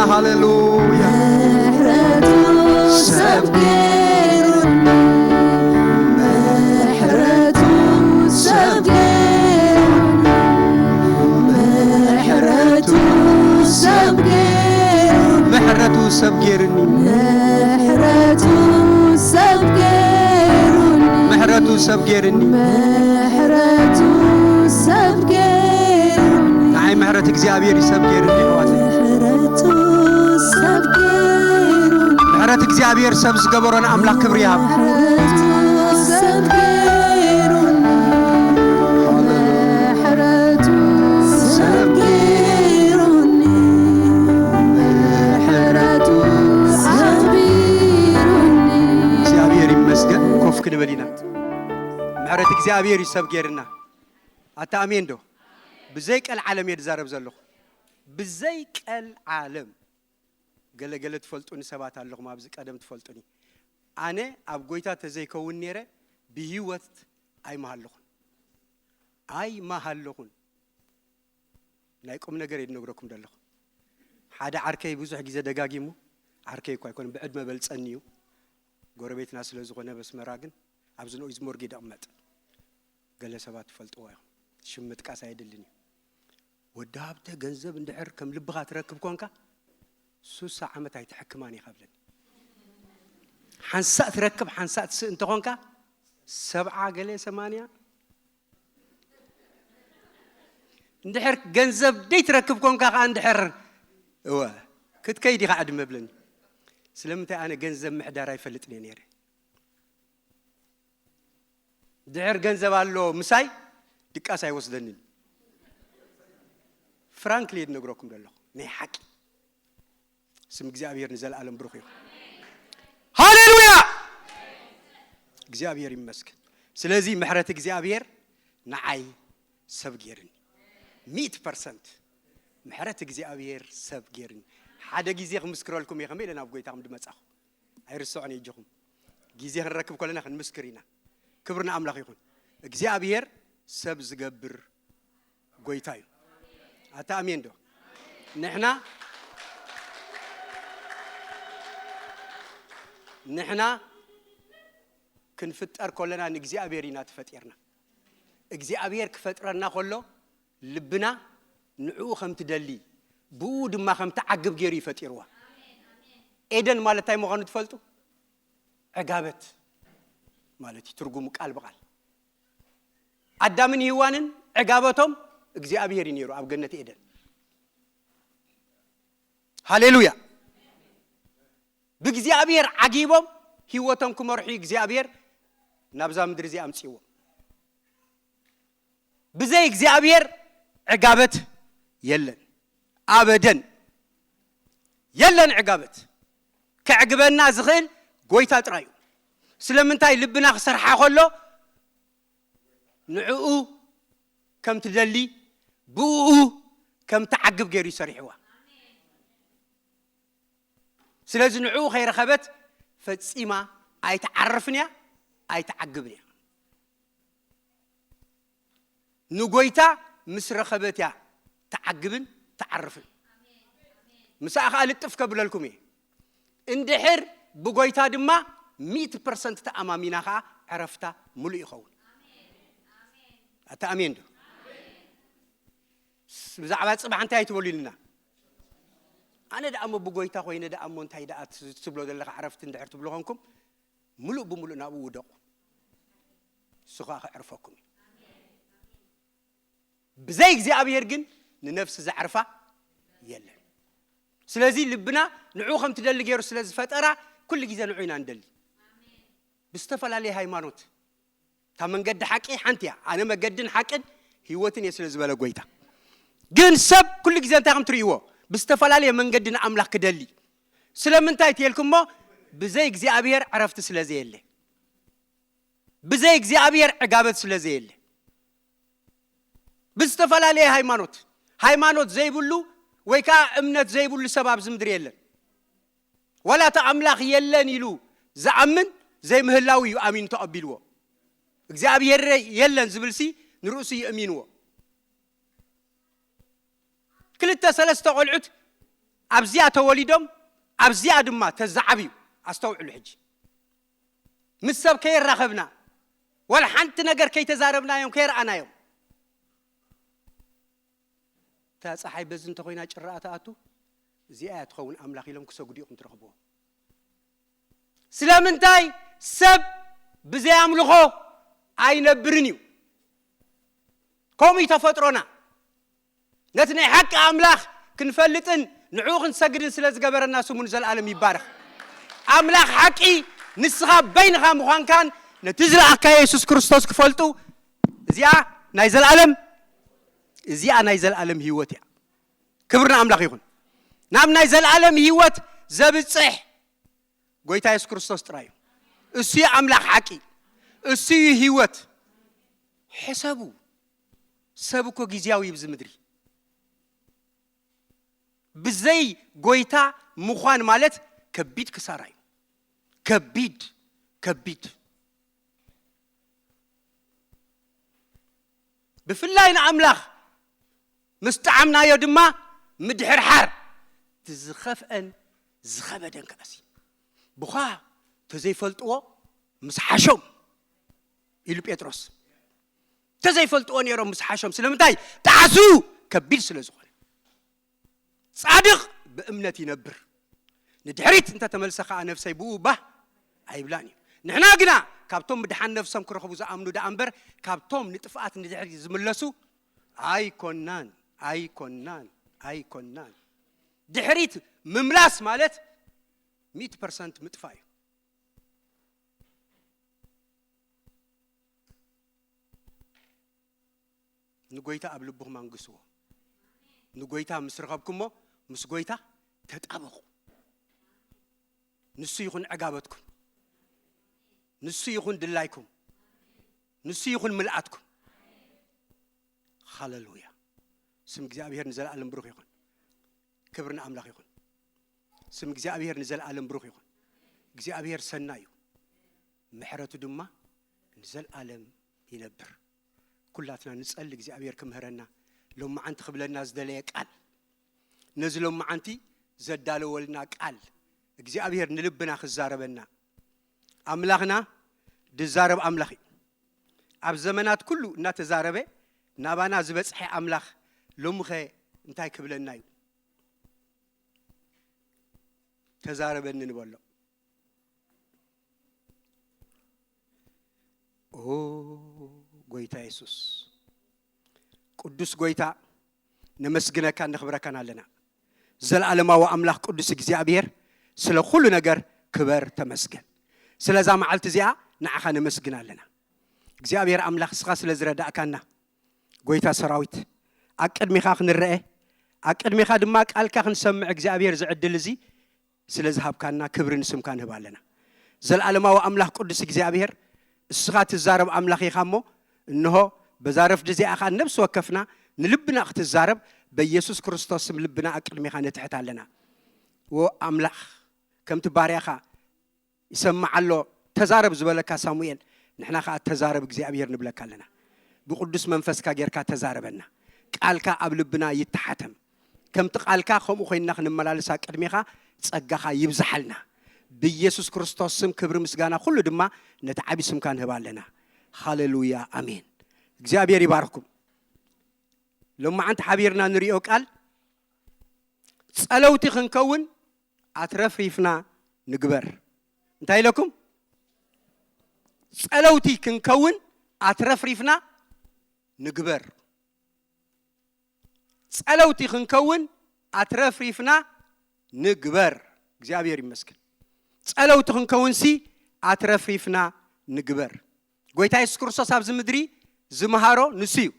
ሃሌሉያ። ምሕረቱ ሰብ ገይሩኒ፣ ምሕረቱ ሰብ ገይሩኒ፣ ምሕረቱ ሰብ ገይሩኒ፣ ምሕረቱ ሰብ ገይሩኒ፣ ምሕረቱ ሰብ ገይሩኒ፣ ምሕረቱ ሰብ ገይሩኒ። ምሕረቱ ሰብ ገይሩኒ። ንዓይ ምሕረት እግዚኣብሔር እዩ ሰብ ገይሩኒ፣ ኣሕዋተይ። ምሕረቱ ሰብ ገይሩኒ። ምሕረት እግዚኣብሔር ሰብ ዝገበሮ ንኣምላኽ ክብሪ ይሃብ። ምሕረቱ ሰብ ገይሩኒ። ምሕረቱ ሰብ ገይሩኒ። ምሕረቱ ኣኽቢሩኒ። እግዚኣብሔር ይመስገን። ኮፍ ክንበል ኢና። ምሕረት እግዚኣብሔር እዩ ሰብ ገይርና። ኣታ ኣሜን ዶ? ብዘይ ቀልዓለም እየ ዝዛረብ ዘለኹ። ብዘይ ቀልዓለም። ገለ ገለ ትፈልጡኒ ሰባት ኣለኹም፣ ኣብዚ ቀደም ትፈልጡኒ። ኣነ ኣብ ጎይታ ተዘይከውን ነይረ፣ ብህይወት ኣይመሃለኹን። ኣይመሃለኹን። ናይ ቁም ነገር እየ ዝነግረኩም ዘለኹ። ሓደ ዓርከይ ብዙሕ ግዜ ደጋጊሙ፣ ዓርከይ እኳ ኣይኮነን፣ ብዕድመ በልጸኒ እዩ። ጎረቤትና ስለ ዝኾነ በስመራ ግን፣ ኣብዚ ንኡይ ዝሞርጌ ደቕመጥ። ገለ ሰባት ትፈልጥዎ ኢኹም። ሽም ምጥቃስ ኣየድልን እዩ። ወዲ ሃብተ፣ ገንዘብ እንድሕር ከም ልብኻ ትረክብ ኮንካ፣ ሱሳ ዓመት ኣይትሕክማን ኢኻ ብለኒ። ሓንሳእ ትረክብ፣ ሓንሳእ ትስእ እንተኾንካ፣ ሰብዓ ገለ ሰማንያ፣ እንድሕር ገንዘብ ደይትረክብ ኮንካ ከኣ፣ እንድሕር፣ እወ፣ ክትከይድ ኢኻ ዕድመ ብለኒ። ስለምንታይ? ኣነ ገንዘብ ምሕዳር ኣይፈልጥን እየ ነይረ። ድሕር ገንዘብ ኣሎ ምሳይ፣ ድቃስ ኣይወስደንን። ፍራንክሊ እየ ዝነግረኩም ዘለኹ፣ ናይ ሓቂ። ስም እግዚኣብሔር ንዘለኣለም ብሩኽ ይኹን። ሃሌሉያ! እግዚኣብሔር ይመስገን። ስለዚ ምሕረት እግዚኣብሔር ንዓይ ሰብ ገይርኒ። ሚእቲ ፐርሰንት ምሕረት እግዚኣብሔር ሰብ ገይርኒ። ሓደ ግዜ ክምስክረልኩም እየ፣ ከመይ ኢለ ናብ ጎይታ ከም ድመጻኹ። ኣይርስዖን እየ፣ እጆኹም። ግዜ ክንረክብ ከለና ክንምስክር ኢና። ክብሪ ንኣምላኽ ይኹን። እግዚኣብሔር ሰብ ዝገብር ጎይታ እዩ። ኣታ ኣሜን ዶ? ንሕና፣ ንሕና ክንፍጠር ከለና ንእግዚኣብሔር ኢና ተፈጢርና። እግዚኣብሔር ክፈጥረና ከሎ ልብና ንዕኡ ከም ትደሊ፣ ብኡ ድማ ከም ትዓግብ ገይሩ እዩ ፈጢርዋ። ኤደን ማለት እንታይ ምዃኑ ትፈልጡ? ዕጋበት ማለት እዩ ትርጉሙ ቃል ብቃል። ኣዳምን ሄዋንን ዕጋበቶም እግዚኣብሔር እዩ ነይሩ ኣብ ገነት ኤደን። ሃሌሉያ! ብእግዚኣብሔር ዓጊቦም ህይወቶም ክመርሑ እዩ እግዚኣብሔር ናብዛ ምድሪ እዚ ኣምፅእዎም። ብዘይ እግዚኣብሔር ዕጋበት የለን። ኣበደን የለን ዕጋበት። ከዕግበና ዝኽእል ጎይታ ጥራይ እዩ። ስለምንታይ? ልብና ክሰርሓ ከሎ ንዕኡ ከም ትደሊ፣ ብኡ ከም ትዓግብ ገይሩ ይሰሪሕዋ። ስለዚ ንዕኡ ከይረኸበት ፈጺማ ኣይትዓርፍን እያ፣ ኣይትዓግብን እያ። ንጎይታ ምስ ረኸበት እያ ትዓግብን ትዓርፍን። ምስኣ ኸኣ ልጥፍ ከብለልኩም እየ። እንድሕር ብጎይታ ድማ ሚእቲ ፐርሰንት ተኣማሚና ኸኣ ዕረፍታ ምሉእ ይኸውን። ኣታ ኣሜን ዶ? ብዛዕባ ጽባሕ እንታይ ኣይትበሉ ኢልና። ኣነ ደኣ እሞ ብጎይታ ኮይነ ደኣ እሞ እንታይ ደኣ ትብሎ ዘለኻ ዕረፍቲ እንድሕር ትብሉ ኾንኩም፣ ምሉእ ብምሉእ ናብኡ ውደቑ። ንሱ ኸኣ ከዕርፈኩም እዩ። ብዘይ እግዚኣብሔር ግን ንነፍሲ ዘዕርፋ የለን። ስለዚ ልብና ንዕኡ ከም ትደሊ ገይሩ ስለ ዝፈጠራ፣ ኩሉ ግዜ ንዕኡ ኢና ንደሊ። ብዝተፈላለየ ሃይማኖት፣ እታ መንገዲ ሓቂ ሓንቲ እያ። ኣነ መገድን ሓቅን ህይወትን እየ ስለ ዝበለ ጎይታ። ግን ሰብ ኩሉ ግዜ እንታይ ከም ትርእይዎ? ብዝተፈላለየ መንገዲ ንኣምላኽ ክደሊ። ስለምንታይ ትየልኩሞ? ብዘይ እግዚኣብሔር ዕረፍቲ ስለ ዘየለ። ብዘይ እግዚኣብሔር ዕጋበት ስለ ዘየለ። ብዝተፈላለየ ሃይማኖት፣ ሃይማኖት ዘይብሉ ወይ ከዓ እምነት ዘይብሉ ሰብ ኣብዚ ምድሪ የለን። ዋላ እቲ ኣምላኽ የለን ኢሉ ዝኣምን ዘይምህላው እዩ ኣሚኑ ተቐቢልዎ። እግዚኣብሔር የለን ዝብልሲ ንርእሱ እዩ እሚንዎ። ክልተ ሰለስተ ቆልዑት ኣብዚኣ ተወሊዶም ኣብዚኣ ድማ ተዛዓብዩ። ኣስተውዕሉ ሕጂ፣ ምስ ሰብ ከየራኸብና፣ ዋላ ሓንቲ ነገር ከይተዛረብናዮም ከየርኣናዮም። እታ ፀሓይ በዚ እንተኾይና ጭራኣ ትኣቱ፣ እዚኣ እያ ትኸውን ኣምላኽ ኢሎም ክሰግዱ ኢኹም ትረኽብዎ። ስለምንታይ? ሰብ ብዘይ ኣምልኾ ኣይነብርን እዩ። ከምኡ እዩ ተፈጥሮና። ነቲ ናይ ሓቂ ኣምላኽ ክንፈልጥን ንዕኡ ክንሰግድን ስለ ዝገበረና ስሙ ንዘለኣለም ይባረኽ። ኣምላኽ ሓቂ ንስኻ በይንኻ ምዃንካን ነቲ ዝለኣካ የሱስ ክርስቶስ ክፈልጡ፣ እዚኣ ናይ ዘለኣለም እዚኣ ናይ ዘለኣለም ህይወት እያ። ክብሪ ንኣምላኽ ይኹን። ናብ ናይ ዘለኣለም ህይወት ዘብጽሕ ጎይታ የሱስ ክርስቶስ ጥራይ እዩ። እሱ እዩ ኣምላኽ ሓቂ፣ እሱ እዩ ህይወት። ሕሰቡ፣ ሰብ እኮ ግዝያዊ እዩ ኣብዚ ምድሪ። ብዘይ ጎይታ ምዃን ማለት ከቢድ ክሳራ እዩ። ከቢድ፣ ከቢድ። ብፍላይ ንኣምላኽ ምስ ጠዓምናዮ ድማ ምድሕርሓር እቲ ዝኸፍአን ዝኸበደን ከኣሲ። ብዃ ተዘይፈልጥዎ ምስ ሓሾም ኢሉ ጴጥሮስ። ተዘይፈልጥዎ ነይሮም ምስ ሓሾም። ስለምንታይ? ጣዕሱ ከቢድ ስለ ዝኾነ። ጻድቕ ብእምነት ይነብር። ንድሕሪት እንተ ተመልሰ ኸኣ ነፍሰይ ብኡ ባህ ኣይብላን እዩ። ንሕና ግና ካብቶም ምድሓን ነፍሶም ክረኽቡ ዝኣምኑ ደኣ እምበር፣ ካብቶም ንጥፍኣት ንድሕሪት ዝምለሱ ኣይኮናን፣ ኣይኮናን፣ ኣይኮናን። ድሕሪት ምምላስ ማለት ሚእቲ ፐርሰንት ምጥፋእ እዩ። ንጎይታ ኣብ ልብኹም ኣንግስዎ። ንጎይታ ምስ ረኸብኩሞ ምስ ጎይታ ተጣበቑ። ንሱ ይኹን ዕጋበትኩም፣ ንሱ ይኹን ድላይኩም፣ ንሱ ይኹን ምልኣትኩም። ሃለሉያ። ስም እግዚኣብሔር ንዘለኣለም ብሩኽ ይኹን። ክብሪ ንኣምላኽ ይኹን። ስም እግዚኣብሔር ንዘለኣለም ብሩኽ ይኹን። እግዚኣብሔር ሰናይ እዩ፣ ምሕረቱ ድማ ንዘለኣለም ይነብር። ኩላትና ንጸሊ እግዚኣብሔር ክምህረና፣ ሎማዓንቲ ክብለና ዝደለየ ቃል፣ ነዚ ሎማዓንቲ ዘዳለወልና ቃል እግዚኣብሔር ንልብና ክዛረበና። ኣምላኽና ድዛረብ ኣምላኽ እዩ። ኣብ ዘመናት ኩሉ እናተዛረበ ናባና ዝበጽሐ ኣምላኽ ሎምኸ እንታይ ክብለና እዩ? ተዛረበኒ ንበሎ። ኦ ጎይታ የሱስ፣ ቅዱስ ጎይታ፣ ነመስግነካን ነኽብረካን ኣለና። ዘለኣለማዊ ኣምላኽ ቅዱስ እግዚኣብሔር፣ ስለ ኩሉ ነገር ክበር ተመስገን። ስለዛ መዓልቲ እዚኣ ንዓኻ ነመስግን ኣለና። እግዚኣብሔር ኣምላኽ፣ እስኻ ስለ ዝረዳእካና፣ ጎይታ ሰራዊት፣ ኣብ ቅድሚኻ ክንረአ፣ ኣብ ቅድሚኻ ድማ ቃልካ ክንሰምዕ እግዚኣብሔር ዝዕድል እዚ ስለ ዝሃብካና ክብሪ ንስምካ ንህብ ኣለና። ዘለኣለማዊ ኣምላኽ ቅዱስ እግዚኣብሔር፣ እስኻ ትዛረብ ኣምላኽ ኢኻ እሞ፣ እንሆ በዛ ረፍዲ እዚኣ ኸኣ ነብሲ ወከፍና ንልብና ክትዛረብ በኢየሱስ ክርስቶስ ስም ልብና ኣብ ቅድሚኻ ነትሕት ኣለና። ወ ኣምላኽ፣ ከምቲ ባርያኻ ይሰምዕ ኣሎ፣ ተዛረብ ዝበለካ ሳሙኤል፣ ንሕና ኸኣ ተዛረብ እግዚኣብሔር ንብለካ ኣለና። ብቅዱስ መንፈስካ ጌርካ ተዛረበና። ቃልካ ኣብ ልብና ይተሓተም። ከምቲ ቃልካ ከምኡ ኮይንና ክንመላለስ ኣብ ቅድሜኻ ጸጋኻ ይብዝሓልና። ብኢየሱስ ክርስቶስ ስም ክብሪ ምስጋና ኩሉ ድማ ነቲ ዓቢ ስምካ ንህብ ኣለና። ሃሌሉያ፣ ኣሜን። እግዚኣብሔር ይባርኽኩም። ሎማዓንቲ ሓቢርና ንሪኦ ቃል ጸለውቲ ክንከውን ኣትረፍሪፍና ንግበር። እንታይ ኢለኩም? ጸለውቲ ክንከውን ኣትረፍሪፍና ንግበር። ጸለውቲ ክንከውን ኣትረፍሪፍና ንግበር። እግዚኣብሔር ይመስገን። ጸለውቲ ክንከውንሲ ኣትረፍሪፍና ንግበር። ጎይታ የሱስ ክርስቶስ ኣብዚ ምድሪ ዝመሃሮ ንሱ እዩ።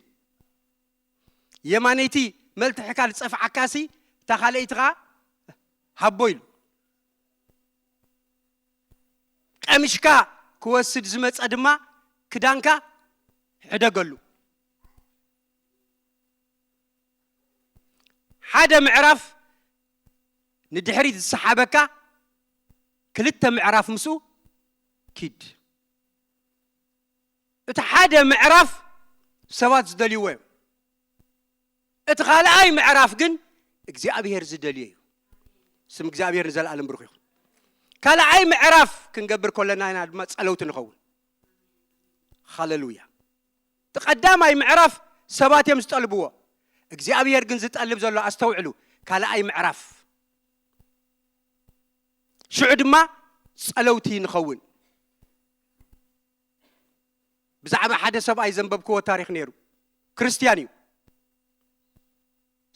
የማነይቲ መልትሕካ ዝጸፍዓካሲ እታ ካልኣይቲ ኸኣ ሃቦ ኢሉ። ቀምሽካ ክወስድ ዝመጸ ድማ ክዳንካ ሕደገሉ። ሓደ ምዕራፍ ንድሕሪት ዝሰሓበካ ክልተ ምዕራፍ ምስኡ ኪድ። እቲ ሓደ ምዕራፍ ሰባት ዝደልይዎ እዮም። እቲ ካልኣይ ምዕራፍ ግን እግዚኣብሔር ዝደልዮ እዩ። ስም እግዚኣብሔር ንዘለኣለም ብሩኽ ይኹን። ካልኣይ ምዕራፍ ክንገብር ከለና ኢና ድማ ጸለውቲ ንኸውን። ሃሌሉያ። እቲ ቀዳማይ ምዕራፍ ሰባት እዮም ዝጠልብዎ። እግዚኣብሔር ግን ዝጠልብ ዘሎ፣ ኣስተውዕሉ፣ ካልኣይ ምዕራፍ። ሽዑ ድማ ጸለውቲ ንኸውን። ብዛዕባ ሓደ ሰብኣይ ዘንበብክዎ ታሪኽ ነይሩ። ክርስትያን እዩ።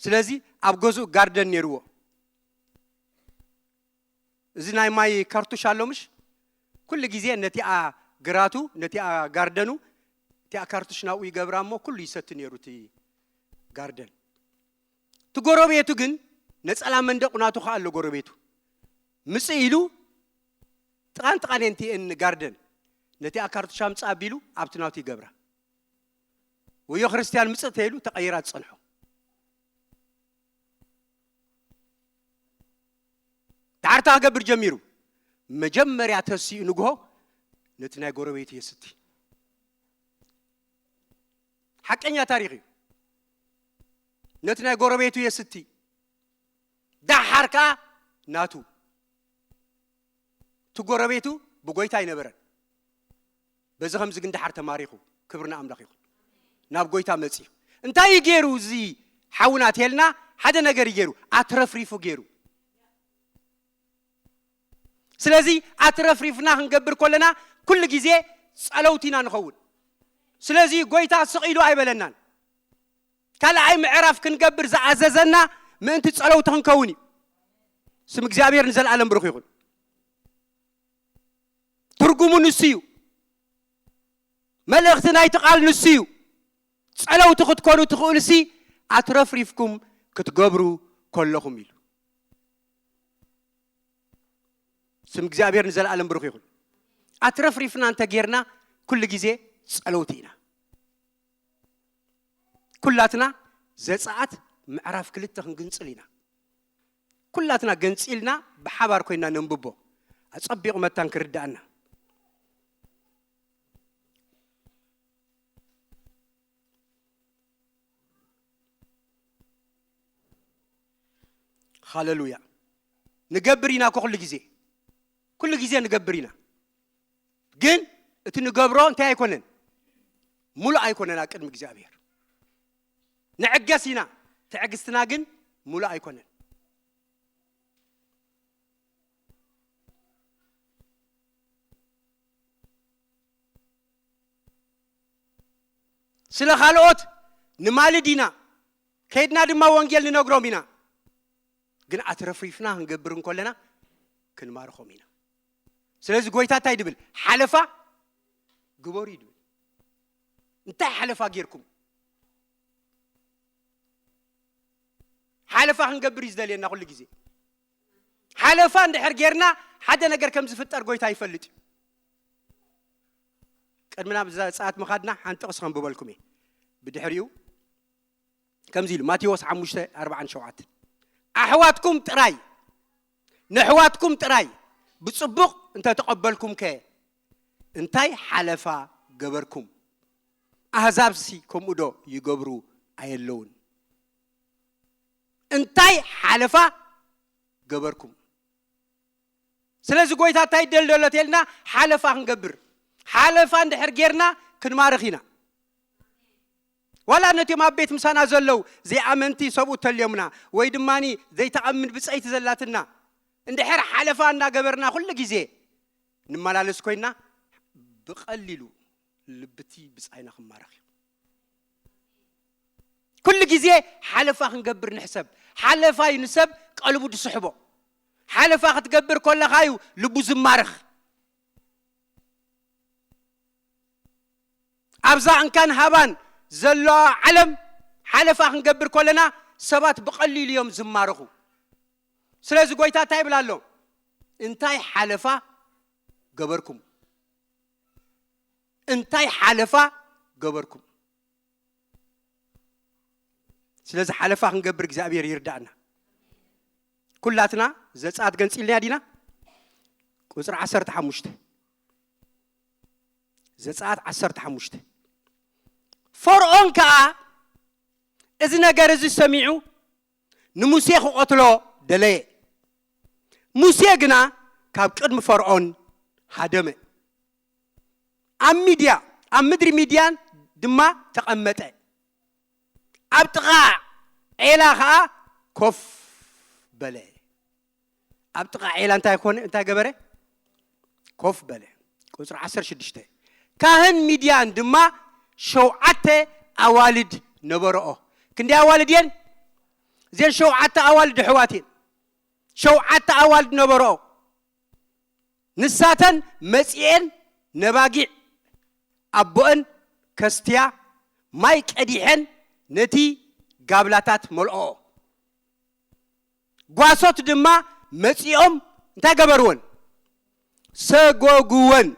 ስለዚ ኣብ ገዝኡ ጋርደን ነይርዎ። እዚ ናይ ማይ ካርቱሽ ኣሎ ምሽ? ኩሉ ግዜ ነቲኣ ግራቱ፣ ነቲኣ ጋርደኑ፣ እቲኣ ካርቱሽ ናብኡ ይገብራ እሞ ኩሉ ይሰቲ ነይሩ እቲ ጋርደን። እቲ ጎረቤቱ ግን ነጸላ መንደቕ ናቱ ከኣ ኣሎ ጎረቤቱ። ምጽእ ኢሉ ጥቓን ጥቓን እንቲ እን ጋርደን ነቲኣ ካርቱሽ ኣምጽእ ኣቢሉ ኣብቲ ናቱ ይገብራ። ወዮ ክርስትያን ምጽእ ተይሉ ተቐይራ ትጸንሖ። ዳሕርታ ክገብር ጀሚሩ። መጀመርያ ተሲኡ ንግሆ ነቲ ናይ ጎረቤቱ የስቲ። ሓቀኛ ታሪኽ እዩ። ነቲ ናይ ጎረቤቱ የስቲ። ዳሓር ከኣ ናቱ። እቲ ጎረቤቱ ብጎይታ ኣይነበረን። በዚ ከምዚ ግን ዳሓር ተማሪኹ። ክብሪ ንኣምላኽ ይኹን። ናብ ጎይታ መጺኡ። እንታይ እዩ ገይሩ እዚ ሓውና ተልና? ሓደ ነገር እዩ ገይሩ። ኣትረፍሪፉ ገይሩ። ስለዚ ኣትረፍሪፍና ክንገብር ከለና ኩሉ ግዜ ጸለውቲ ኢና ንኸውን። ስለዚ ጎይታ ስቕ ኢሉ ኣይበለናን። ካልኣይ ምዕራፍ ክንገብር ዝኣዘዘና ምእንቲ ጸለውቲ ክንከውን እዩ። ስም እግዚኣብሔር ንዘለኣለም ብሩኽ ይኹን። ትርጉሙ ንሱ እዩ። መልእኽቲ ናይቲ ቃል ንሱ እዩ። ጸለውቲ ክትኮኑ ትኽእሉሲ ኣትረፍሪፍኩም ክትገብሩ ከለኹም ኢሉ። ስም እግዚኣብሔር ንዘለኣለም ብሩኽ ይኹን። ኣትረፍሪፍና እንተ ጌርና ኩሉ ግዜ ጸለውቲ ኢና። ኩላትና ዘጸኣት ምዕራፍ ክልተ ክንግንጽል ኢና። ኩላትና ገንጺልና ብሓባር ኮይና ነንብቦ። ኣጸቢቑ መታን ክርድኣና። ሃሌሉያ። ንገብር ኢና እኮ ኩሉ ግዜ። ኩሉ ግዜ ንገብር ኢና። ግን እቲ ንገብሮ እንታይ ኣይኮነን? ሙሉእ ኣይኮነን ኣብ ቅድሚ እግዚኣብሔር። ንዕገስ ኢና። ትዕግስትና ግን ሙሉእ ኣይኮነን። ስለ ካልኦት ንማልድ ኢና። ከይድና ድማ ወንጌል ንነግሮም ኢና። ግን ኣትረፍሪፍና ክንገብር እንከለና ክንማርኾም ኢና። ስለዚ ጎይታ እንታይ ድብል? ሓለፋ ግበሩ እዩ ድብል። እንታይ ሓለፋ ጌርኩም? ሓለፋ ክንገብር እዩ ዝደልየና ኩሉ ግዜ። ሓለፋ እንድሕር ጌርና ሓደ ነገር ከም ዝፍጠር ጎይታ ይፈልጥ እዩ። ቅድሚ ናብ ዘጸኣት ምኻድና ሓንቲ ጥቕሲ ከንብበልኩም እየ። ብድሕሪኡ ከምዚ ኢሉ ማቴዎስ ሓሙሽተ ኣርብዓን ሸውዓተን፣ ኣሕዋትኩም ጥራይ፣ ንኣሕዋትኩም ጥራይ ብጽቡቕ እንተ ተቐበልኩም ከ እንታይ ሓለፋ ገበርኩም? ኣህዛብሲ ከምኡ ዶ ይገብሩ ኣየለውን? እንታይ ሓለፋ ገበርኩም? ስለዚ ጎይታ እንታይ ይደል ዘሎ ተልና ሓለፋ ክንገብር። ሓለፋ እንድሕር ጌርና ክንማርኽ ኢና። ዋላ ነቲኦም ኣብ ቤት ምሳና ዘለዉ ዘይኣመንቲ ሰብኡ ተልዮምና ወይ ድማ ዘይተኣምን ብጸይቲ ዘላትና እንድሕር ሓለፋ እናገበርና ኩሉ ግዜ ንመላለስ ኮይና ብቐሊሉ ልብቲ ብጻይና ክማረኽ እዩ። ኩሉ ግዜ ሓለፋ ክንገብር ንሕሰብ። ሓለፋ እዩ ንሰብ ቀልቡ ዝስሕቦ። ሓለፋ ክትገብር ከለኻ እዩ ልቡ ዝማረኽ። ኣብዛ እንካን ሃባን ዘለዋ ዓለም ሓለፋ ክንገብር ከለና ሰባት ብቐሊሉ እዮም ዝማረኹ። ስለዚ ጎይታ እንታይ ይብል ኣሎ? እንታይ ሓለፋ ገበርኩም? እንታይ ሓለፋ ገበርኩም? ስለዚ ሓለፋ ክንገብር እግዚኣብሔር ይርዳእና። ኩላትና ዘጸኣት ገንጺልና ዲና? ቁጽሪ ዓሰርተ ሓሙሽተ፣ ዘጸኣት ዓሰርተ ሓሙሽተ። ፈርዖን ከኣ እዚ ነገር እዚ ሰሚዑ ንሙሴ ክቐትሎ ደለየ። ሙሴ ግና ካብ ቅድሚ ፈርዖን ሃደመ፣ ኣብ ሚድያ፣ ኣብ ምድሪ ሚድያን ድማ ተቐመጠ። ኣብ ጥቓ ዔላ ኸዓ ኮፍ በለ። ኣብ ጥቓ ዔላ እንታይ ኮነ? እንታይ ገበረ? ኮፍ በለ። ቁጽሪ ዓሰርተ ሽዱሽተ፣ ካህን ሚድያን ድማ ሸውዓተ ኣዋልድ ነበረኦ። ክንደይ ኣዋልድ እየን? እዘን ሸውዓተ ኣዋልድ ኣሕዋት እየን። ሸውዓተ ኣዋልድ ነበረኦ። ንሳተን መጺኤን ነባጊዕ ኣቦአን ከስትያ ማይ ቀዲሐን ነቲ ጋብላታት መልኦ። ጓሶት ድማ መጺኦም እንታይ ገበርወን? ሰጎግወን።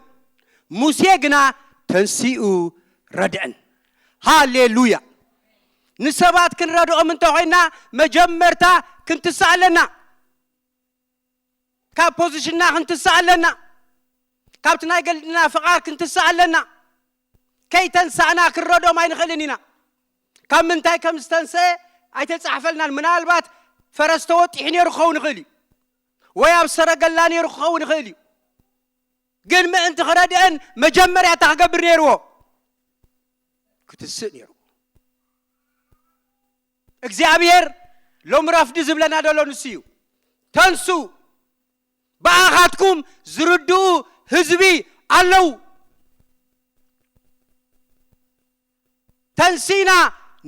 ሙሴ ግና ተንሲኡ ረድአን። ሃሌሉያ። ንሰባት ክንረድኦም እንተኾይና መጀመርታ ክንትስእ ኣለና። ካብ ፖዚሽንና ክንትስእ ኣለና። ካብቲ ናይ ገልና ፍቓድ ክንትስእ ኣለና። ከይተንሳእና ክንረድኦም ኣይንኽእልን ኢና። ካብ ምንታይ ከም ዝተንስአ ኣይተጻሕፈልናን። ምናልባት ፈረስ ተወጢሑ ነይሩ ክኸውን ይኽእል እዩ፣ ወይ ኣብ ሰረገላ ነይሩ ክኸውን ይኽእል እዩ። ግን ምእንቲ ክረድአን መጀመርያ እንታይ ክገብር ነይርዎ? ክትስእ ነይርዎ። እግዚኣብሔር ሎም ረፍዲ ዝብለና ዘሎ ንሱ እዩ። ተንሱ፣ ብኣኻትኩም ዝርድኡ ህዝቢ ኣለዉ። ተንሲና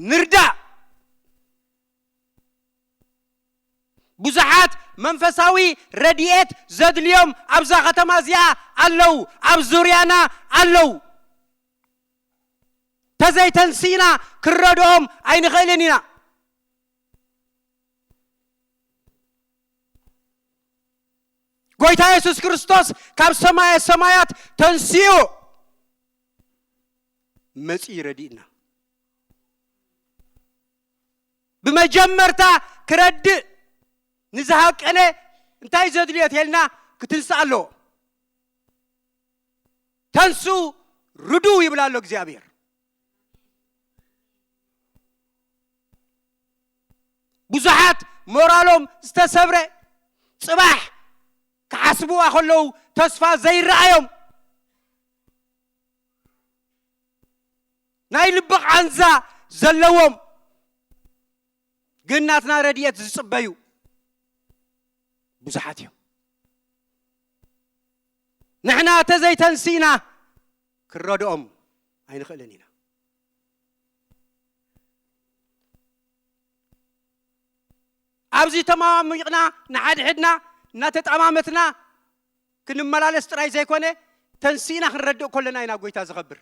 ንርዳእ። ብዙሓት መንፈሳዊ ረድኤት ዘድልዮም ኣብዛ ከተማ እዚኣ ኣለዉ፣ ኣብ ዙርያና ኣለዉ። ተዘይተንሲና ክንረድኦም ኣይንኽእልን ኢና። ጎይታ የሱስ ክርስቶስ ካብ ሰማየ ሰማያት ተንሲኡ መጺኡ ይረድእና። ብመጀመርታ ክረድእ ንዝሃቀነ እንታይ ዘድልዮ ተልና ክትንስእ ኣለዎ። ተንሱ ርዱ ይብል ኣሎ እግዚኣብሔር። ብዙሓት ሞራሎም ዝተሰብረ፣ ጽባሕ ክሓስብዋ ከለዉ ተስፋ ዘይረኣዮም፣ ናይ ልቢ ቃንዛ ዘለዎም፣ ግን ናትና ረድኤት ዝጽበዩ ብዙሓት እዮም። ንሕና ተዘይተንሲና ክንረድኦም ኣይንኽእልን ኢና። ኣብዚ ተማሚቕና ንሓድሕድና እናተጠማመትና ክንመላለስ ጥራይ ዘይኮነ፣ ተንሲእና ክንረድእ ከለና ኢና ጎይታ ዝኸብር።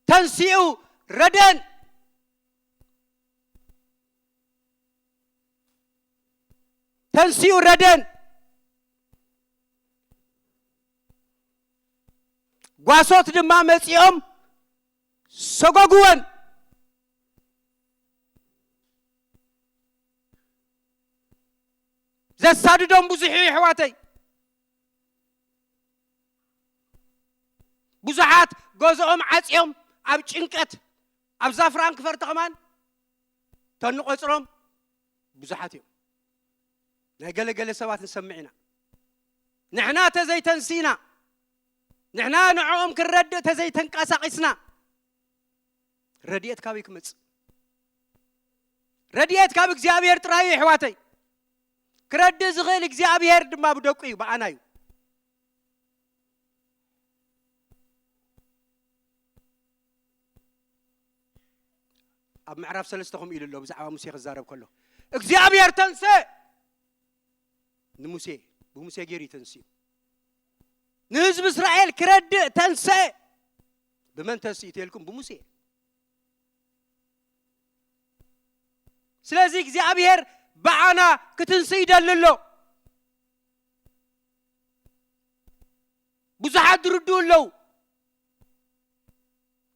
ተንሲኡ ረደን፣ ተንሲኡ ረደን። ጓሶት ድማ መጺኦም ሰጎግወን። ዘሳድዶም ብዙሕ እዩ፣ ኣሕዋተይ። ብዙሓት ገዝኦም ዓጽዮም ኣብ ጭንቀት፣ ኣብዛ ፍራንክፈርት ከማን ተንቆጽሮም ብዙሓት እዮም። ናይ ገለገለ ሰባት ንሰምዕ ኢና። ንሕና ተዘይተንሲና፣ ንሕና ንዕኦም ክንረድእ ተዘይተንቀሳቒስና፣ ረድኤት ካበይ ክመጽእ? ረድኤት ካብ እግዚኣብሔር ጥራይ እዩ፣ ኣሕዋተይ። ክረድእ ዝኽእል እግዚኣብሔር ድማ ብደቁ እዩ፣ ብኣና እዩ። ኣብ ምዕራፍ ሰለስተ ከምኡ ኢሉ ኣሎ፣ ብዛዕባ ሙሴ ክዛረብ ከሎ፣ እግዚኣብሔር ተንስእ ንሙሴ፣ ብሙሴ ገይሩ እዩ ተንስኡ። ንህዝቢ እስራኤል ክረድእ ተንስእ። ብመን ተንስኡ ተልኩም? ብሙሴ። ስለዚ እግዚኣብሔር ብኣና ክትንስእ ይደሊ ኣሎ። ብዙሓት ዝርድኡ ኣለዉ።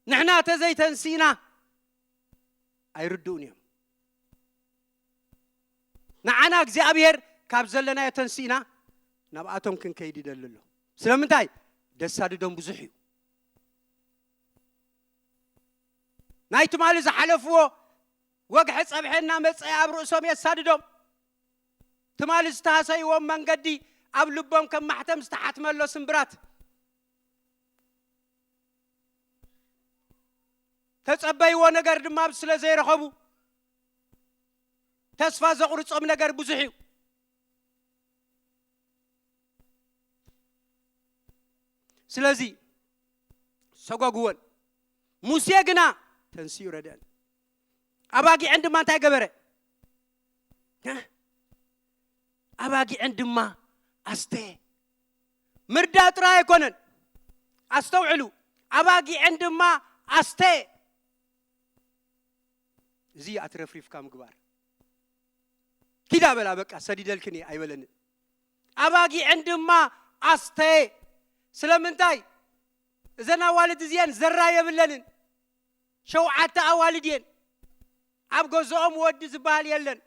ንሕና ተዘይተንሲእና ኣይርድኡን እዮም። ንዓና እግዚኣብሔር ካብ ዘለናዮ ተንሲእና ናብኣቶም ክንከይድ ይደሊ ኣሎ። ስለምንታይ? ደሳድዶም ብዙሕ እዩ። ናይ ትማሊ ዝሓለፍዎ ወግሐ ጸብሐ እናመጸ ኣብ ርእሶም የሳድዶም። ትማሊ ዝተሃሰይዎም መንገዲ ኣብ ልቦም ከም ማሕተም ዝተሓትመሎ ስምብራት፣ ተጸበይዎ ነገር ድማ ስለ ዘይረኸቡ፣ ተስፋ ዘቑርጾም ነገር ብዙሕ እዩ። ስለዚ ሰጓጉወን። ሙሴ ግና ተንሲኡ ረድአን። ኣባጊዐን ድማ እንታይ ገበረ? ኣባጊዐን ድማ ኣስተየ። ምርዳእ ጥራይ ኣይኮነን። ኣስተውዕሉ። ኣባጊዐን ድማ ኣስተየ። እዚ ኣትረፍሪፍካ ምግባር። ኪዳ በላ፣ በቃ ሰዲደልክን እየ ኣይበለንን። ኣባጊዐን ድማ ኣስተየ። ስለምንታይ? እዘን ኣዋልድ እዚአን ዘራ የብለንን። ሸውዓተ ኣዋልድ እየን። ኣብ ገዝኦም ወዲ ዝበሃል የለን።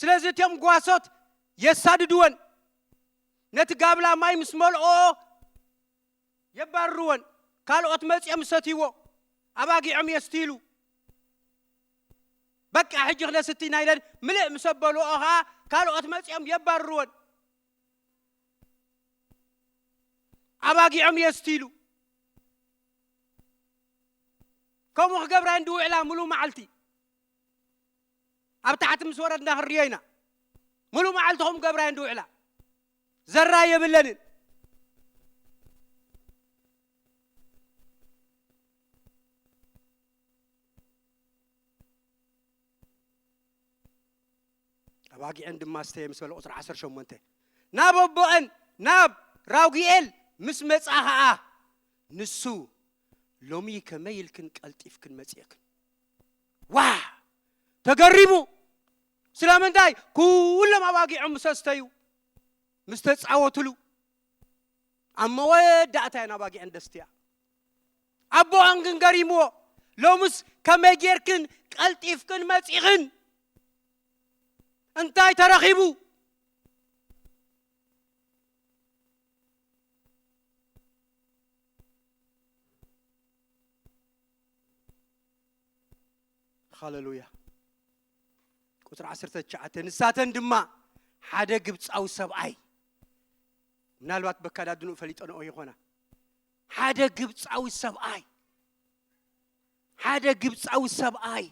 ስለዚ እቶም ጓሶት የሳድድወን። ነቲ ጋብላ ማይ ምስ መልኦ የባርርወን። ካልኦት መጺኦም ሰትይዎ፣ ኣባጊዖም የስትይሉ። በቃ ሕጂ ክነስቲ ኢና ኢለን ምልእ ምስ ኣበልኦ ኸዓ ካልኦት መጺኦም የባርርወን። ኣባጊዖም የስትይሉ። ከምኡ ክገብራ እንዲ ውዕላ ሙሉ መዓልቲ ኣብ ታሕቲ ምስ ወረድና ክንሪኦ ኢና። ሙሉ መዓልቲ ከምኡ ገብራ እንዲ ውዕላ። ዘራ የብለንን። ኣባጊዐን ድማ ኣስተየ ምስ በለ ቁጽሪ ዓሰርተ ሸሞንተ፣ ናብ ኣቦአን ናብ ራጉኤል ምስ መጻ ኸኣ፣ ንሱ፣ "ሎሚ ከመይ ኢልክን ቀልጢፍክን መጺእክን?" ዋ! ተገሪሙ። ስለምንታይ? ኩሎም ኣባጊዖም ምስ ኣስተዩ፣ ምስ ተጻወትሉ፣ ኣብ መወዳእታ እየን ኣባጊዐን ደስትያ። ኣቦኣን ግን ገሪምዎ። "ሎምስ ከመይ ጌርክን ቀልጢፍክን መጺኽን? እንታይ ተረኺቡ?" ሃሌሉያ። ቁጽሪ ዓሰርተ ትሽዓተ፣ ንሳተን ድማ ሓደ ግብጻዊ ሰብኣይ፣ ምናልባት በካዳድንኡ ፈሊጠንኦ ይኾና። ሓደ ግብጻዊ ሰብኣይ፣ ሓደ ግብጻዊ ሰብኣይ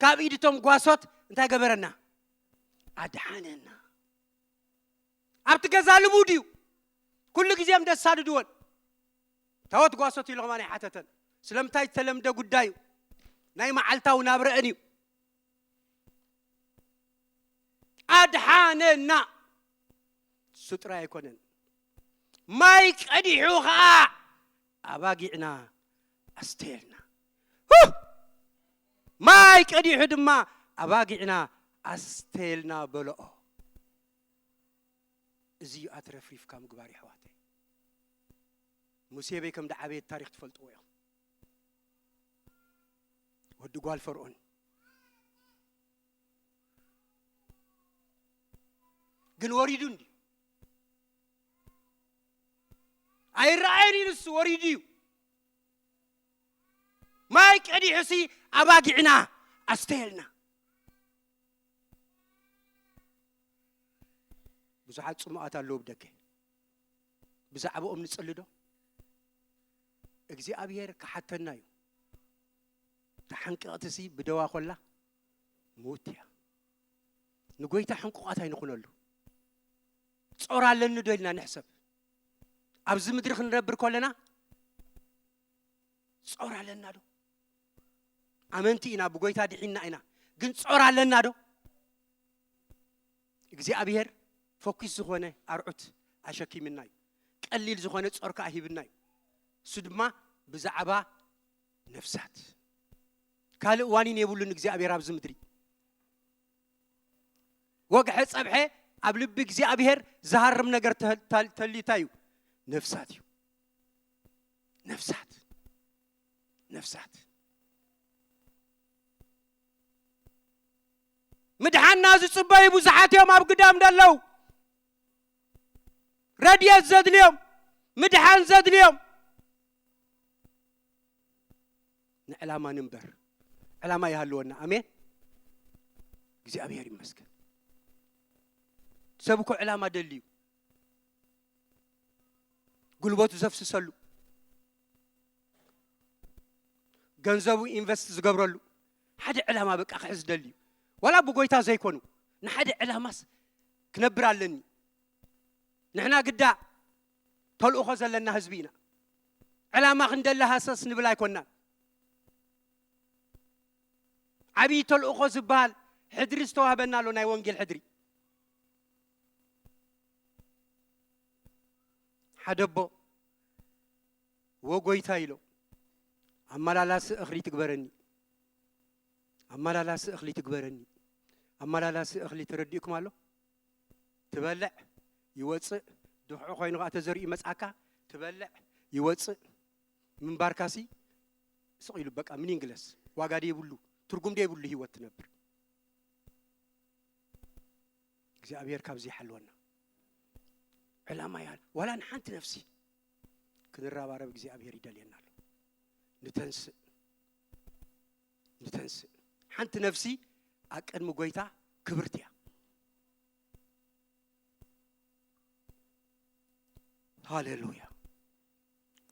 ካብ ኢድ እቶም ጓሶት እንታይ ገበረና? ኣድሓነና። ኣብቲ ገዛ ልሙድ እዩ። ኩሉ ግዜ እዮም ደሳድድወን። ታወት ጓሶት ኢሉ ኸማን ኣይሓተተን። ስለምንታይ? ዝተለምደ ጉዳይ እዩ። ናይ መዓልታዊ ናብረአን እዩ። ኣድሓነና። እሱ ጥራይ ኣይኮነን። ማይ ቀዲሑ ኸዓ ኣባጊዕና ኣስተየልና። ሁ! ማይ ቀዲሑ ድማ ኣባጊዕና ኣስተየልና በልኦ። እዚ እዩ ኣትረፍሪፍካ ምግባር፣ የሕዋተይ። ሙሴ በይ ከም ደዓበየ ታሪኽ ትፈልጥዎ ኢኹም። ወዲ ጓል ፈርዖን። ግን ወሪዱ እንድዩ። ኣይረኣየን እዩ ንሱ፣ ወሪዱ እዩ። ማይ ቀዲሑሲ ኣባጊዕና ኣስተየልና። ብዙሓት ጽሙኣት ኣለዉ ብደገ። ብዛዕባኦም ንጽሊ ዶ? እግዚኣብሔር ክሓተና እዩ። እታ ሕንቅቕትሲ ብደዋ ኮላ ምውት እያ። ንጎይታ ሕንቁቓት ኣይንኹነሉ። ጾር ኣለኒ ዶ ኢልና ንሕሰብ። ኣብዚ ምድሪ ክንነብር ከለና ጾር ኣለና ዶ? ኣመንቲ ኢና፣ ብጎይታ ድሒንና ኢና። ግን ጾር ኣለና ዶ? እግዚኣብሔር ፈኲስ ዝኾነ ኣርዑት ኣሸኪምና እዩ። ቀሊል ዝኾነ ጾር ከኣ ሂብና እዩ። እሱ ድማ ብዛዕባ ነፍሳት። ካልእ ዋኒን የብሉን እግዚኣብሔር ኣብዚ ምድሪ። ወግሐ ጸብሐ ኣብ ልቢ እግዚኣብሔር ዝሃርም ነገር ተል-፣ ተል-፣ ተልዩ እንታይ እዩ? ነፍሳት እዩ። ነፍሳት። ነፍሳት። ምድሓንና ዝጽበዩ ብዙሓት እዮም ኣብ ግዳም ዘለዉ። ረድኤት ዘድልዮም፣ ምድሓን ዘድልዮም። ንዕላማ ንንበር። ዕላማ ይሃልወና። ኣሜን። እግዚኣብሔር ይመስገን። ሰብ እኮ ዕላማ ደልዩ፣ ጉልበቱ ዘፍስሰሉ፣ ገንዘቡ ኢንቨስት ዝገብረሉ ሓደ ዕላማ በቃ ክሕዝ ደልዩ። ዋላ ብጎይታ ዘይኮኑ ንሓደ ዕላማስ ክነብር ኣለኒ። ንሕና ግዳ ተልእኾ ዘለና ህዝቢ ኢና። ዕላማ ክንደሊ ሃሰስ ንብል ኣይኮናን። ዓብዪ ተልእኾ ዝበሃል ሕድሪ ዝተዋህበና ኣሎ፣ ናይ ወንጌል ሕድሪ። ሓደ ኣቦ "ወ ጎይታ" ኢሎ፣ "ኣመላላሲ እኽሊ ትግበረኒ፣ ኣመላላሲ እኽሊ ትግበረኒ፣ ኣመላላሲ እኽሊ" ተረዲእኩም ኣሎ? ትበልዕ፣ ይወፅእ፣ ድኽዒ ኮይኑ ከዓ ተዘሪኡ መፅኣካ፣ ትበልዕ፣ ይወፅእ። ምንባርካሲ ስቕ ኢሉ በቃ ሚኒንግለስ፣ ዋጋ ደይብሉ፣ ትርጉም ደይብሉ ህይወት ትነብር። እግዚኣብሔር ካብዚ ይሓልወና። ዕላማ እያ። ዋላ ንሓንቲ ነፍሲ ክንረባረብ እግዚኣብሔር ይደልየና ኣሎ። ንተንስእ፣ ንተንስእ። ሓንቲ ነፍሲ ኣብ ቅድሚ ጎይታ ክብርቲ እያ። ሃሌሉያ፣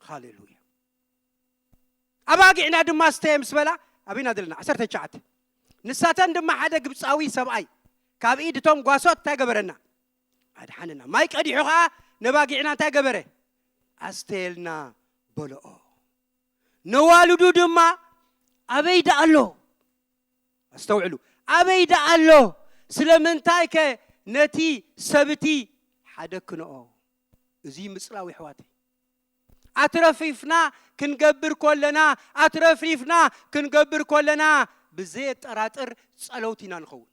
ሃሌሉያ። ኣባጊዕና ድማ ስተየ ምስ በላ፣ ኣበይና ዘለና? ዓሰርተ ትሽዓተ። ንሳተን ድማ ሓደ ግብፃዊ ሰብኣይ ካብ ኢድ እቶም ጓሶት እንታይ ገበረና? ኣድሓነና። ማይ ቀዲሑ ኸዓ ነባጊዕና እንታይ ገበረ? ኣስተየልና፣ በልኦ። ነዋልዱ ድማ ኣበይ ደኣ ኣሎ? ኣስተውዕሉ። ኣበይ ደኣ ኣሎ? ስለምንታይ ከ ነቲ ሰብቲ ሓደክንኦ? እዚ ምጽላው፣ የሕዋተይ። ኣትረፍሪፍና ክንገብር ከለና፣ ኣትረፍሪፍና ክንገብር ከለና፣ ብዘየጠራጥር ጸለውቲ ኢና ንኸውን።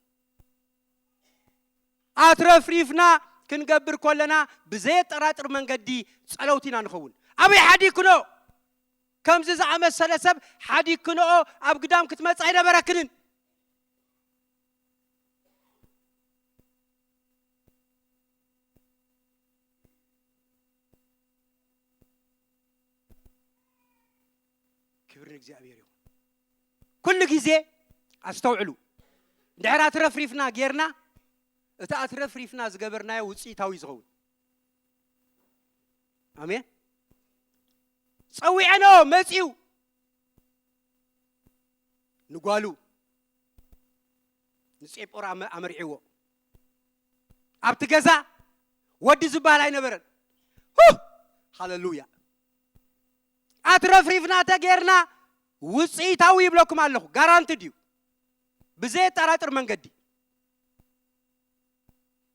ኣትረፍሪፍና ክንገብር ከለና፣ ብዘየጠራጥር መንገዲ ጸለውቲ ኢና ንኸውን። ኣበይ ሓዲግክንኦ? ከምዚ ዝኣመሰለ ሰብ ሓዲግክንኦ ኣብ ግዳም ክትመጽእ ኣይነበረክንን። ክብሪ ንእግዚኣብሔር ይኹን። ኩሉ ግዜ ኣስተውዕሉ። እንድሕር ኣትረፍሪፍና ጌርና፣ እቲ ኣትረፍሪፍና ዝገበርናዮ ውጽኢታዊ ዝኸውን። ኣሜን። ጸዊዐኖ መጺኡ ንጓሉ ንጼጶራ ኣመ-፣ ኣመርዒዎ። ኣብቲ ገዛ ወዲ ዝበሃል ኣይነበረን። ሁ! ሃሌሉያ። ኣትረፍሪፍና ተጌርና ውጽኢታዊ ይብለኩም ኣለኹ። ጋራንቲ ድዩ? ብዘየጠራጥር መንገዲ።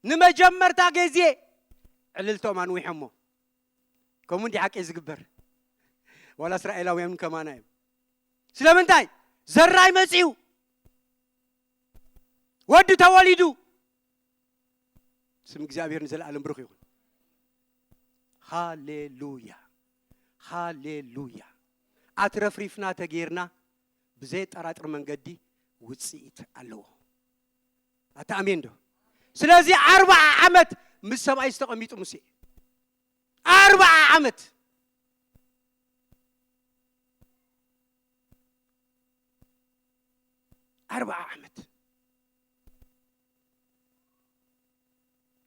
ንመጀመርታ ግዜ ዕልልቶም ኣንዊሖሞ። ከምኡ እንዲ ሓቂ ዝግበር። ዋላ እስራኤላውያን ከማና እዮም። ስለምንታይ? ዘራይ መጺኡ። ወዲ ተወሊዱ። ስም እግዚኣብሔር ንዘለኣለም ብሩኽ ይኹን። ሃሌሉያ፣ ሃሌሉያ። ኣትረፍሪፍና ተጌርና ብዘየጠራጥር መንገዲ ውጽኢት ኣለዎ። ኣታ ኣሜን ዶ? ስለዚ ኣርብዓ ዓመት ምስ ሰብኣይ ዝተቐሚጡ ሙሴ። ኣርብዓ ዓመት። ኣርብዓ ዓመት።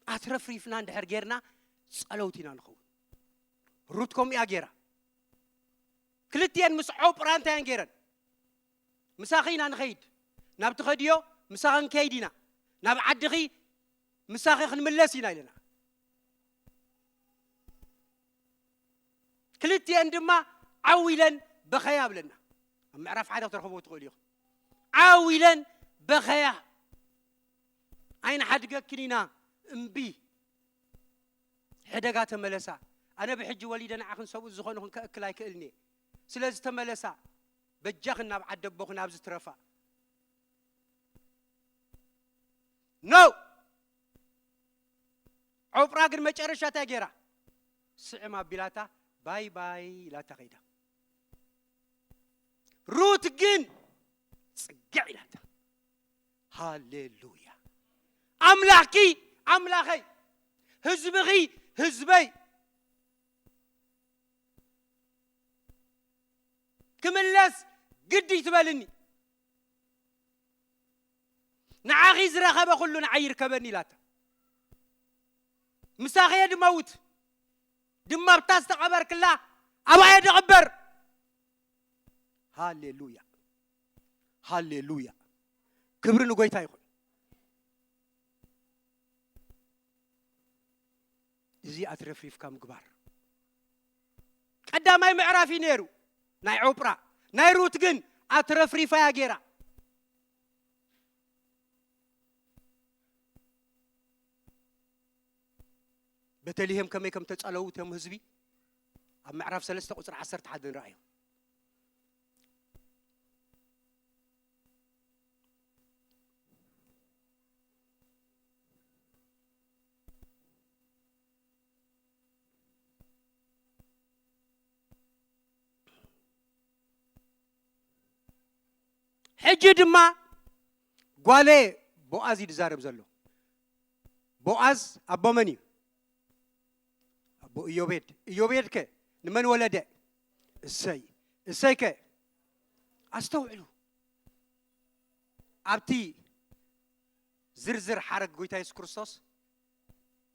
ኣትረፍሪፍና እንድሕር ጌርና ጸለውቲ ኢና ንኸውን። ሩት ከምኡ እያ ጌራ። ክልቲኤን ምስ ዖፕራ እንታይ እየን ጌረን? "ምሳኺ ኢና ንኸይድ፣ ናብ ትኸድዮ ምሳኺ ንከይድ ኢና፣ ናብ ዓድኺ ምሳኺ ክንምለስ ኢና" ኢለና። ክልቲኤን ድማ ዓው ኢለን በኸያ ብለና። ኣብ ምዕራፍ ሓደ ክትረኽብዎ ትኽእሉ ኢኹም። ዓው ኢለን በኸያ። "ኣይንሓድገክን ኢና፣ እምቢ። ሕደጋ ተመለሳ። ኣነ ብሕጂ ወሊደ ንዓኽን ሰብኡት ዝኾንኹን ከእክል ኣይክእልን እየ። ስለዚ ተመለሳ፣ በጃኽን ናብ ዓዲ ኣቦኽን ኣብዚ ትረፋ።" ኖ! ዖፍራ ግን መጨረሻ እንታይ ገይራ? ስዕም ኣቢላታ፣ ባይ ባይ ኢላታ ከይዳ። ሩት ግን ጽግዕ ኢላታ። ሃሌሉያ! ኣምላኽኪ ኣምላኸይ፣ ህዝብኺ ህዝበይ። ክምለስ ግዲ ትበልኒ። ንዓኺ ዝረኸበ ኩሉ ንዓይ ይርከበኒ ኢላታ። ምሳኺ እየ ድመውት፣ ድማ ኣብታ ዝተቐበርክላ ኣብኣ እየ ድቕበር። ሃሌሉያ፣ ሃሌሉያ፣ ክብሪ ንጎይታ ይኹን። እዚ ኣትረፍሪፍካ ምግባር ቀዳማይ ምዕራፍ እዩ ነይሩ ናይ ዖፕራ። ናይ ሩት ግን ኣትረፍሪፋ እያ ገይራ። ቤተልሔም ከመይ ከም ተጸለዉ እቶም ህዝቢ ኣብ ምዕራፍ ሰለስተ ቁጽሪ ዓሰርተ ሓደ ንረኣዮ። ሕጂ ድማ ጓለ ቦኣዝ እዩ ዝዛረብ ዘሎ። ቦኣዝ ኣቦ መን እዩ? ኣቦ ኢዮቤድ። ኢዮቤድ ከ ንመን ወለደ? እሰይ። እሰይ ከ ኣስተውዕሉ። ኣብቲ ዝርዝር ሓረግ ጎይታ የሱስ ክርስቶስ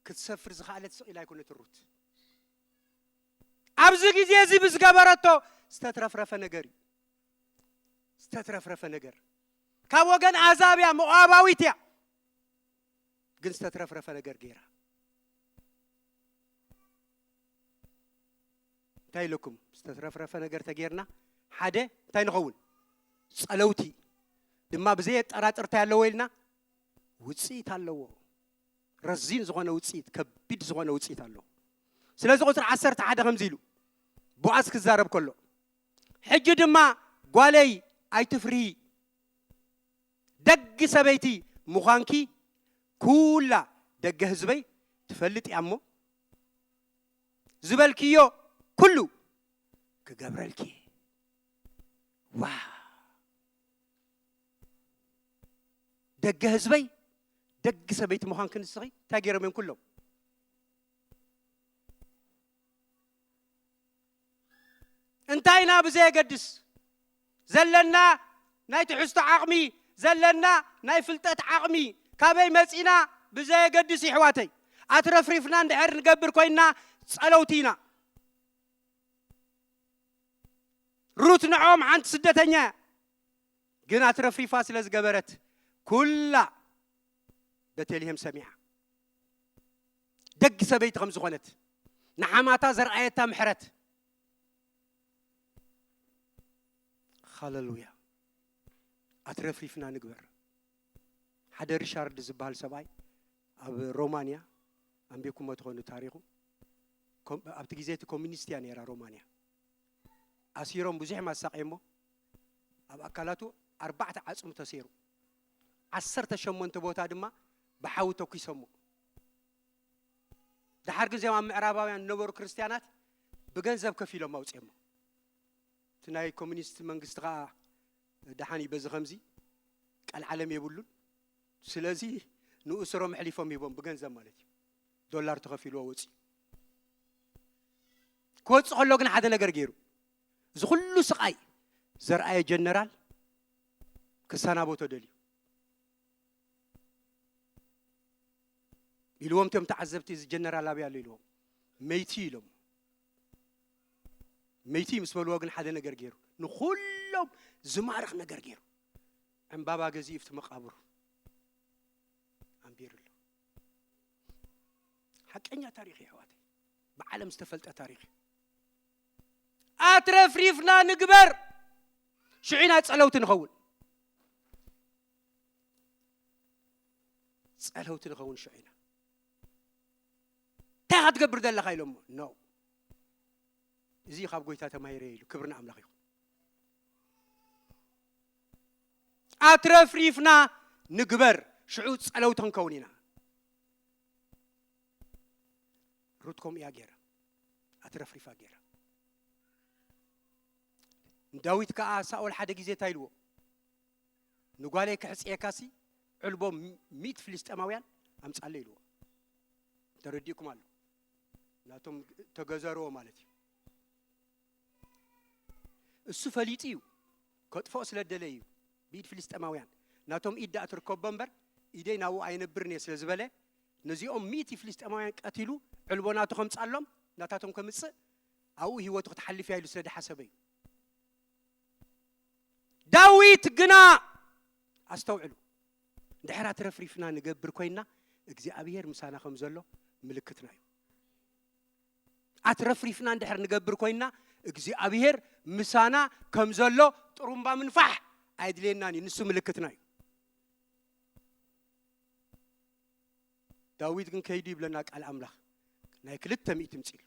ክትሰፍር ዝኸኣለት ስቕ ኢላ ኣይኮነትን ሩት። ኣብዚ ግዜ እዚ ብዝገበረቶ ዝተትረፍረፈ ነገር እዩ። ዝተትረፍረፈ ነገር ካብ ወገን ኣዛብያ ሞዓባዊት እያ፣ ግን ዝተትረፍረፈ ነገር ገይራ። እንታይ ኢለኩም? ዝተትረፍረፈ ነገር ተጌርና ሓደ እንታይ ንኸውን? ጸለውቲ ድማ ብዘየጠራጥር እንታይ ኣለዎ ኢልና? ውጽኢት ኣለዎ። ረዚን ዝኾነ ውጽኢት፣ ከቢድ ዝኾነ ውጽኢት ኣለዎ። ስለዚ ቁጽሪ ዓሰርተ ሓደ ከምዚ ኢሉ ቦኣዝ ክዛረብ ከሎ፣ ሕጂ ድማ ጓለይ ኣይትፍርሂ፣ ደግ ሰበይቲ ምዃንኪ ኩላ ደገ ህዝበይ ትፈልጥ እያ እሞ፣ ዝበልክዮ ኩሉ ክገብረልኪ። ዋ፣ ደገ ህዝበይ፣ ደግ ሰበይቲ ምዃንኪ ንስኺ እንታይ ገይሮም እዮም ኩሎም? እንታይ ኢና ብዘየገድስ ዘለና ናይ ትሕዝቶ ዓቕሚ፣ ዘለና ናይ ፍልጠት ዓቕሚ፣ ካበይ መጺና ብዘየገድስ፣ ይሕዋተይ፣ ኣትረፍሪፍና እንድሕር ንገብር ኮይንና ጸለውቲ ኢና። ሩት ንዖም ሓንቲ ስደተኛ እያ፣ ግን ኣትረፍሪፋ ስለ ዝገበረት ኩላ ቤተልሔም ሰሚዓ። ደግ ሰበይቲ ከም ዝኾነት ንሓማታ ዘርኣየታ ምሕረት። ሃሌሉያ። ኣትረፍሪፍና ንግበር። ሓደ ሪሻርድ ዝበሃል ሰብኣይ ኣብ ሮማንያ፣ ኣንቢብኩሞ ትኾኑ ታሪኹ። ኮም-፣ ኣብቲ ግዜ እቲ ኮሚኒስት እያ ነይራ ሮማንያ። ኣሲሮም ብዙሕ ማሳቀየሞ፣ ኣብ ኣካላቱ ኣርባዕተ ዓጽሙ ተሰይሩ፣ ዓሰርተ ሸሞንተ ቦታ ድማ ብሓዊ ተኩሶሞ። ደሓር ግን እዚኦም ኣብ ምዕራባውያን ዝነበሩ ክርስትያናት ብገንዘብ ከፊሎም ኣውፅኦሞ። እቲ ናይ ኮሚኒስት መንግስቲ ከዓ ደሓን እዩ፣ በዚ ከምዚ ቀልዓለም የብሉን። ስለዚ ንእስሮም ኣሕሊፎም ሂቦም ብገንዘብ ማለት እዩ። ዶላር ተኸፊልዎ ወፂኡ። ክወፅእ ከሎ ግን ሓደ ነገር ገይሩ። እዚ ኩሉ ስቓይ ዘርኣየ ጀነራል ክሰናበቶ ደልዩ። ኢልዎም እቶም ተዓዘብቲ፣ "እዚ ጀነራል ኣበይ ኣሎ?" ኢልዎም። "መይቲ" ኢሎም። "መይቲ" ምስ በልዎ ግን ሓደ ነገር ገይሩ። ንኹሎም ዝማርኽ ነገር ገይሩ። ዕምባባ ገዚኡ ኣብቲ መቓብሩ ኣንቢሩ ኣሎ። ሓቀኛ ታሪኽ እዩ፣ ኣሕዋተይ። ብዓለም ዝተፈልጠ ታሪኽ እዩ። ኣትረፍሪፍና ንግበር። ሽዑ ኢና ጸለውቲ ንኸውን። ጸለውቲ ንኸውን ሽዑ ኢና። "እንታይ ኢኻ ትገብር ዘለኻ?" ኢሎሞ። "ኖ፣ እዚ ካብ ጎይታ ተማሂረ" ኢሉ። ክብሪ ንኣምላኽ ይኹን። ኣትረፍሪፍና ንግበር፣ ሽዑ ጸለውቲ ክንከውን ኢና። ሩት ከምኡ እያ ገይራ፣ ኣትረፍሪፋ ገይራ። ንዳዊት ከኣ ሳኦል ሓደ ግዜ እንታይ ኢልዎ? "ንጓለይ ክሕጽየካሲ ዕልቦ ሚእቲ ፍልስጤማውያን ኣምጻለይ" ኢልዎ። ተረዲእኩም ኣሎ። ናቶም ተገዘርዎ ማለት እዩ። እሱ ፈሊጡ እዩ፣ ከጥፍኦ ስለ ደለየ እዩ። ብኢድ ፍልስጤማውያን ናቶም ኢድ ደኣ ትርከቦ እምበር፣ ኢደይ ናብኡ ኣይነብርን እየ ስለ ዝበለ፣ ነዚኦም ሚእቲ ፍልስጤማውያን ቀቲሉ ዕልቦ ናቱ ከምጻሎም፣ ናታቶም ከምጽእ፣ ኣብኡ ህይወቱ ክትሓልፍ እያ ኢሉ ስለ ዝሓሰበ እዩ። ዳዊት ግና፣ ኣስተውዕሉ፣ እንድሕር ኣትረፍሪፍና ንገብር ኮይና እግዚኣብሔር ምሳና ከም ዘሎ ምልክትና እዩ። ኣትረፍሪፍና እንድሕር ንገብር ኮይና እግዚኣብሔር ምሳና ከም ዘሎ ጥሩምባ ምንፋሕ ኣይድልየናን እዩ። ንሱ ምልክትና እዩ። ዳዊት ግን ከይዱ ይብለና ቃል ኣምላኽ፣ ናይ ክልተ ሚእቲ ምጽሉ።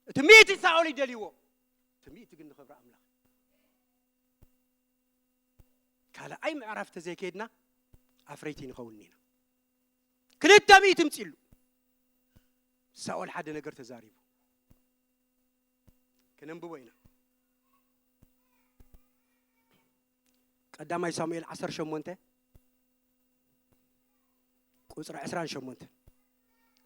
እቲ ሚእቲ ሳኦል ይደልይዎ፣ እቲ ሚእቲ ግን ንኽብሪ ኣምላኽ። ካልኣይ ምዕራፍ ተዘይከይድና ኣፍረይቲ ንኸውን ኢና። ክልተ ሚእቲ ምጽሉ። ሳኦል ሓደ ነገር ተዛሪቡ። ክነንብቦ ኢና። ቀዳማይ ሳሙኤል ዓሰርተ ሸሞንተ ቁጽሪ ዕስራን ሸሞንተን።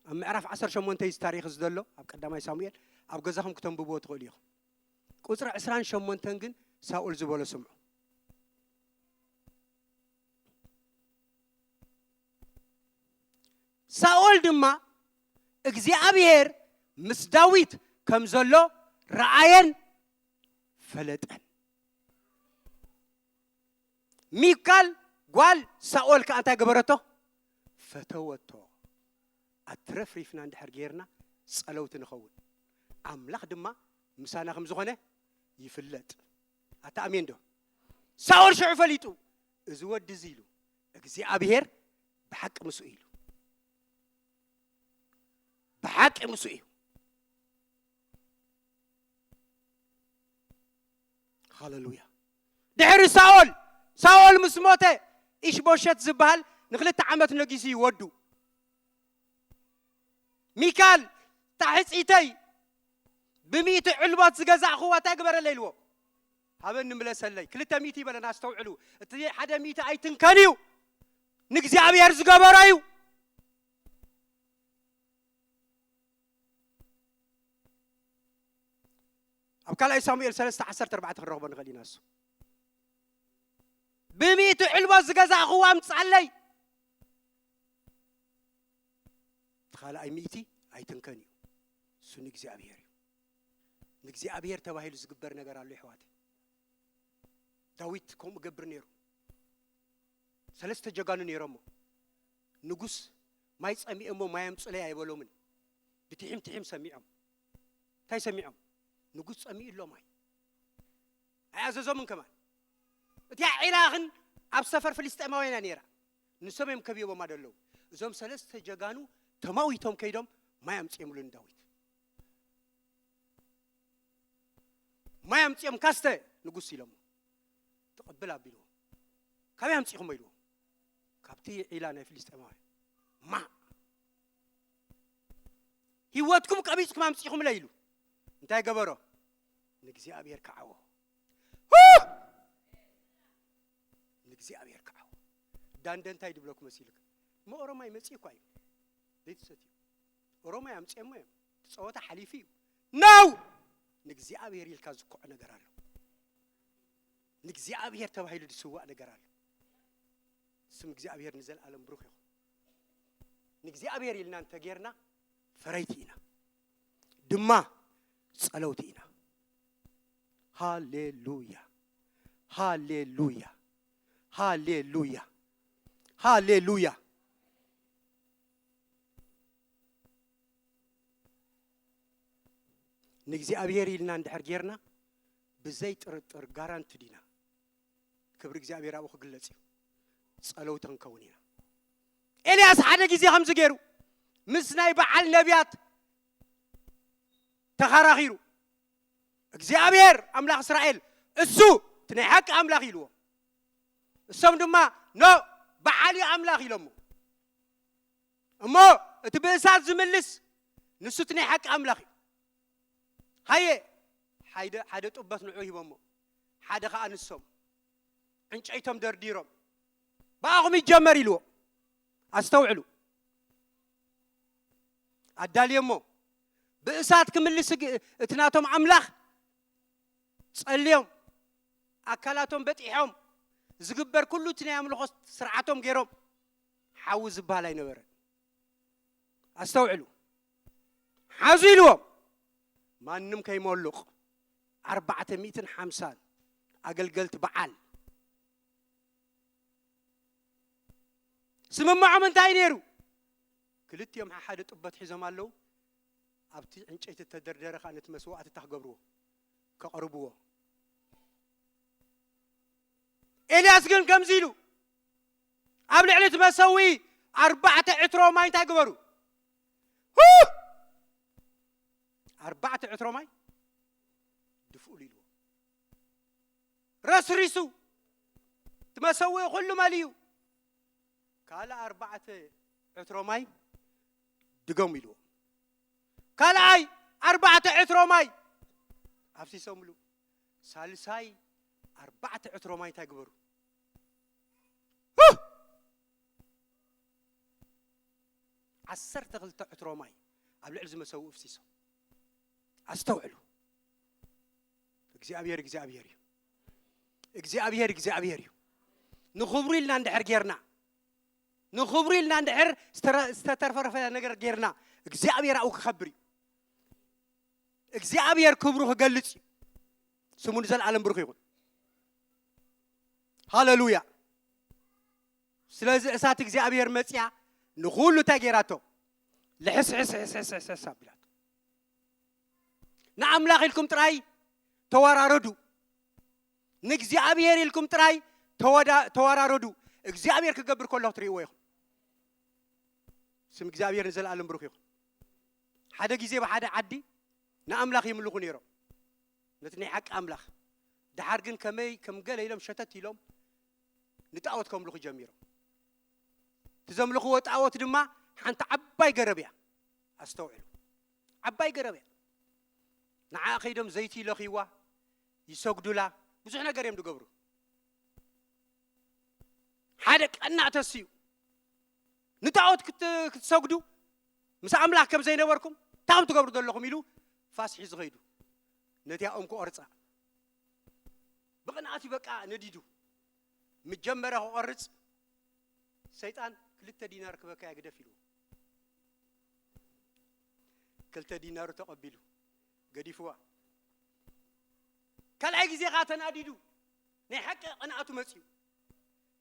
ኣብ ምዕራፍ ዓሰርተ ሸሞንተ እዩ እዚ ታሪኽ እዚ ዘሎ፣ ኣብ ቀዳማይ ሳሙኤል። ኣብ ገዛኹም ክተንብብዎ ትኽእሉ ኢኹም። ቁጽሪ ዕስራን ሸሞንተን ግን ሳኦል ዝበሎ ስምዑ። ሳኦል ድማ እግዚኣብሔር ምስ ዳዊት ከም ዘሎ ረኣየን ፈለጠን። ሚካል ጓል ሳኦል ከኣ እንታይ ገበረቶ? ፈተወቶ። ኣትረፍሪፍና እንድሕር ጌርና ጸለውቲ ንኸውን፣ ኣምላኽ ድማ ምሳና ከም ዝኾነ ይፍለጥ። ኣታ ኣሜን ዶ? ሳኦል ሽዑ ፈሊጡ፣ እዚ ወዲ እዚ ኢሉ፣ እግዚኣብሔር ብሓቂ ምስኡ ኢሉ። ብሓቂ ምስኡ እዩ። ሃሌሉያ። ድሕሪ ሳኦል፣ ሳኦል ምስ ሞተ፣ ኢሽቦሸት ዝበሃል ንክልተ ዓመት ነጊሱ እዩ ወዱ። ሚካል፣ እታ ሕጺተይ ብሚእቲ ዕልቦት ዝገዛእኽዋ እንታይ ግበረለይ ኢልዎ? ሃበኒ ምለሰለይ። ክልተ ሚእቲ ይበለና፣ ኣስተውዕሉ። እቲ ሓደ ሚእቲ ኣይትንከን እዩ። ንእግዚኣብሔር ዝገበሮ እዩ። ኣብ ካልኣይ ሳሙኤል ሰለስተ ዓሰርተ ኣርባዕተ ክንረኽቦ ንኽእል ኢና። እሱ ብሚእቲ ዕልቦት ዝገዛእኽዋ ኣምጽኣለይ። እቲ ካልኣይ ሚእቲ ኣይትንከን እዩ። እሱ ንእግዚኣብሔር እዩ። ንእግዚኣብሔር ተባሂሉ ዝግበር ነገር ኣሎ፣ ይሕዋት። ዳዊት ከምኡ ገብር ነይሩ። ሰለስተ ጀጋኑ ነይሮሞ። ንጉስ፣ ማይ ጸሚኤሞ፣ ማይ ኣምጹለይ ኣይበሎምን። ብትሒም ትሒም ሰሚዖም። እንታይ ሰሚዖም? ንጉስ ጸሚኡ ኣሎ ማይ። ኣይኣዘዞምን ከማን። እቲኣ ዒላ ግን ኣብ ሰፈር ፍልስጤማውያን እያ ነይራ። ንሶም እዮም ከቢቦማ ደለዉ። እዞም ሰለስተ ጀጋኑ ተማዊቶም ከይዶም ማይ ኣምጺኦምሉ ንዳዊት። ማይ ኣምጺኦም ካስተ ንጉስ ኢሎሞ። ትቕብል ኣቢልዎ። ካበይ ኣምጺኹሞ ኢልዎ። ካብቲ ዒላ ናይ ፍልስጤማውያን። ማ ህይወትኩም ቀቢጽኩም ኣምጺኹምለ ኢሉ። እንታይ ገበሮ? ንእግዚኣብሔር ከዓዎ። ሁ! ንእግዚኣብሔር ከዓዎ። ዳንደ እንታይ ድብለኩ መሲልክ? እሞ ኦሮማይ መጺኡ እኳ እዩ። ዘይትሰትዩ። ኦሮማይ ኣምጺኦሞ እዮም። እቲ ጸወታ ሓሊፉ እዩ። ነው! ንእግዚኣብሔር ኢልካ ዝኮዖ ነገር ኣሎ። ንእግዚኣብሔር ተባሂሉ ዝስዋእ ነገር ኣሎ። ስም እግዚኣብሔር ንዘለኣለም ብሩኽ ይኹን። ንእግዚኣብሔር ኢልና እንተጌርና ፈረይቲ ኢና፣ ድማ ጸለውቲ ኢና። ሃሌሉያ፣ ሃሌሉያ፣ ሃሌሉያ፣ ሃሌሉያ። ንእግዚኣብሔር ኢልና እንድሕር ጌርና፣ ብዘይ ጥርጥር ጋራንትድ ኢና። ክብሪ እግዚኣብሔር ኣብኡ ክግለጽ እዩ። ጸለውቲ ክንከውን ኢና። ኤልያስ ሓደ ግዜ ከምዚ ገይሩ ምስ ናይ በዓል ነቢያት ተኸራኺሩ፣ እግዚኣብሔር ኣምላኽ እስራኤል እሱ እቲ ናይ ሓቂ ኣምላኽ ኢልዎ። እሶም ድማ ኖ፣ በዓል እዩ ኣምላኽ ኢሎሞ። እሞ እቲ ብእሳት ዝምልስ ንሱ እቲ ናይ ሓቂ ኣምላኽ እዩ። ሃየ፣ ሓደ፣ ሓደ ጡበት ንዑ ሂቦሞ፣ ሓደ ኸኣ ንሶም ዕንጨይቶም ደርዲሮም፣ ብኣኹም ይጀመር ኢልዎ። ኣስተውዕሉ። ኣዳልዮሞ፣ ብእሳት ክምልስ ግ-፣ እቲ ናቶም ኣምላኽ ጸልዮም፣ ኣካላቶም በጢሖም፣ ዝግበር ኩሉ እቲ ናይ ኣምልኾ ስርዓቶም ገይሮም፣ ሓዊ ዝበሃል ኣይነበረን። ኣስተውዕሉ። ሓዙ ኢልዎም፣ ማንም ከይመሉቕ ኣርባዕተ ሚእትን ሓምሳን ኣገልገልቲ በዓል። ስምምዖም እንታይ ነይሩ? ክልቲኦም ሓደ ጡበት ሒዞም ኣለዉ። ኣብቲ ዕንጨይቲ እተደርደረ ኸኣ ነቲ መስዋእቲ እንታይ ክገብርዎ? ከቕርብዎ። ኤልያስ ግን ከምዚ ኢሉ፣ ኣብ ልዕሊ እቲ መሰዊ ኣርባዕተ ዕትሮ ማይ እንታይ ግበሩ? ሁ! ኣርባዕተ ዕትሮ ማይ ድፍኡሉ ኢልዎ። ረስሪሱ፣ እቲ መሰዊ ኩሉ መሊኡ። ካልእ ኣርባዕተ ዕትሮ ማይ ድገሙ ኢልዎ። ካልኣይ ኣርባዕተ ዕትሮ ማይ ኣፍሲሶምሉ። ሳልሳይ ኣርባዕተ ዕትሮ ማይ እንታይ ግበሩ? ሁ! ዓሰርተ ክልተ ዕትሮ ማይ ኣብ ልዕሊ ዝመሰውኡ ኣፍሲሶም። ኣስተውዕሉ። እግዚኣብሔር እግዚኣብሔር እዩ። እግዚኣብሔር እግዚኣብሔር እዩ። ንኽብሩ ኢልና እንድሕር ጌርና፣ ንኽብሩ ኢልና እንድሕር ዝተረ-፣ ዝተተርፈረፈ ነገር ጌርና፣ እግዚኣብሔር ኣብኡ ክኸብር እዩ። እግዚኣብሔር ክብሩ ክገልጽ እዩ። ስሙ ንዘለኣለም ብሩኽ ይኹን። ሃሌሉያ። ስለዚ እሳት እግዚኣብሔር መጽያ ንኹሉ እንታይ ጌራቶ? ልሕስሕስሕስሕስሕስ ኣቢላቶ። ንኣምላኽ ኢልኩም ጥራይ ተወራረዱ። ንእግዚኣብሔር ኢልኩም ጥራይ ተወዳ-፣ ተወራረዱ። እግዚኣብሔር ክገብር ከሎ ክትርእይዎ ኢኹም። ስም እግዚኣብሔር ንዘለኣለም ብሩኽ ይኹን። ሓደ ግዜ ብሓደ ዓዲ ንኣምላኽ ይምልኹ ነይሮም። ነቲ ናይ ሓቂ ኣምላኽ። ደሓር ግን ከመይ ከም ገለ ኢሎም ሸተት ኢሎም ንጣዖት ከምልኹ ጀሚሮም። እቲ ዘምልኽዎ ጣዖት ድማ ሓንቲ ዓባይ ገረብ እያ። ኣስተውዕሉ። ዓባይ ገረብ እያ። ንዓኣ ከይዶም ዘይቲ ይለኽይዋ፣ ይሰግዱላ፣ ብዙሕ ነገር እዮም ዝገብሩ። ሓደ ቀናእ ተስዩ፣ ንጣዖት ክት-፣ ክትሰግዱ ምስ ኣምላኽ ከም ዘይነበርኩም፣ እንታይ ትገብሩ ዘለኹም ኢሉ ፋስ ሒዙ ኸይዱ። ነቲኣ ኦም ክቖርጻ። ብቕንኣት እዩ በቃ ነዲዱ። ምስ ጀመረ ክቖርጽ፣ ሰይጣን ክልተ ዲናር ክበካ ግደፍ ኢልዎ። ክልተ ዲናሩ ተቐቢሉ፣ ገዲፍዋ። ካልኣይ ግዜ ኸኣ ተናዲዱ፣ ናይ ሓቂ ቅንኣቱ መጺኡ።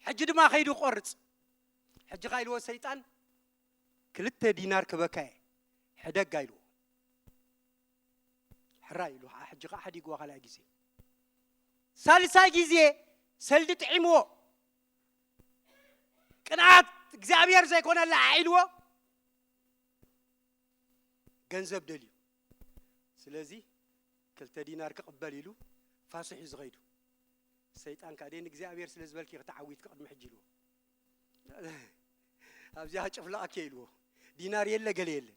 ሕጂ ድማ ከይዱ ክቖርጽ። ሕጂ ኸኣ ኢልዎ ሰይጣን፣ ክልተ ዲናር ክበካ እየ፣ ሕደጋ ኢልዎ። ሕራይ ኢሉ ኸዓ፣ ሕጂ ኸዓ ሓዲግዋ ካልኣይ ግዜ። ሳልሳይ ግዜ ሰልዲ ጥዒምዎ። ቅንኣት እግዚኣብሔር ዘይኮነላ ኣዒልዎ። ገንዘብ ደልዩ። ስለዚ ክልተ ዲናር ክቕበል ኢሉ ፋስሕ እዩ ዝኸይዱ። ሰይጣን ከኣ፣ "ደይ ንእግዚኣብሔር ስለ ዝበልኪ ኢኺ ተዓዊትኪ ቅድሚ ሕጂ" ኢልዎ። ኣብዚኣ ጭፍለቐኪ ኢልዎ። ዲናር የለ ገለ የለ።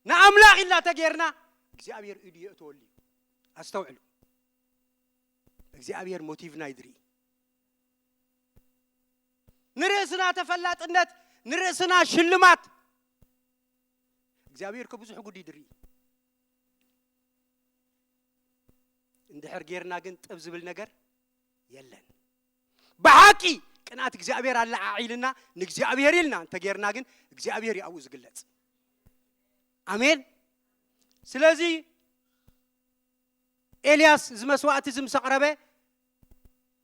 ንኣምላኽ ኢልና ተጌርና እግዚኣብሔር ኢዱ የእትወሉ እዩ። ኣስተውዕሉ። እግዚኣብሔር ሞቲቭና ይድርኢ። ንርእስና ተፈላጥነት፣ ንርእስና ሽልማት እግዚኣብሔር ከ ብዙሕ ጉድ ይድርኢ። እንድሕር ጌርና ግን ጥብ ዝብል ነገር የለን። ብሓቂ ቅንኣት እግዚኣብሔር ኣለዓዒልና ንእግዚኣብሔር ኢልና እንተጌርና ግን እግዚኣብሔር እዩ ኣብኡ ዝግለጽ። ኣሜን። ስለዚ ኤልያስ እዚ መስዋእቲ እዚ ምስ ኣቕረበ፣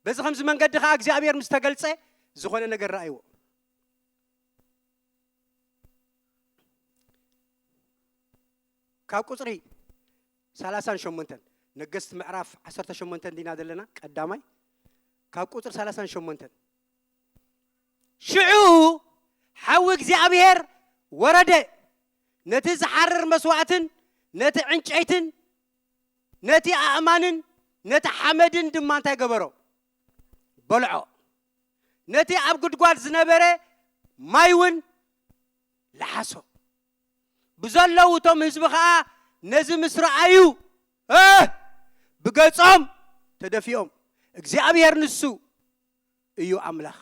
በዚ ከምዚ መንገዲ ኸዓ እግዚኣብሔር ምስ ተገልጸ፣ ዝኾነ ነገር ረኣይዎ። ካብ ቁጽሪ ሰላሳን ሸሞንተን፣ ነገስት ምዕራፍ ዓሰርተ ሸሞንተ እንዲና ዘለና፣ ቀዳማይ፣ ካብ ቁጽሪ ሰላሳን ሸሞንተን፣ ሽዑ ሓዊ እግዚኣብሔር ወረደ፣ ነቲ ዝሓርር መስዋእትን ነቲ ዕንጨይትን ነቲ ኣእማንን ነቲ ሓመድን ድማ እንታይ ገበሮ? በልዖ። ነቲ ኣብ ጉድጓድ ዝነበረ ማይ እውን ለሓሶ። ብዘለዉ እቶም ህዝቢ ኸዓ ነዚ ምስ ረኣዩ፣ እ፣ ብገጾም ተደፊኦም፣ እግዚኣብሔር ንሱ እዩ ኣምላኽ፣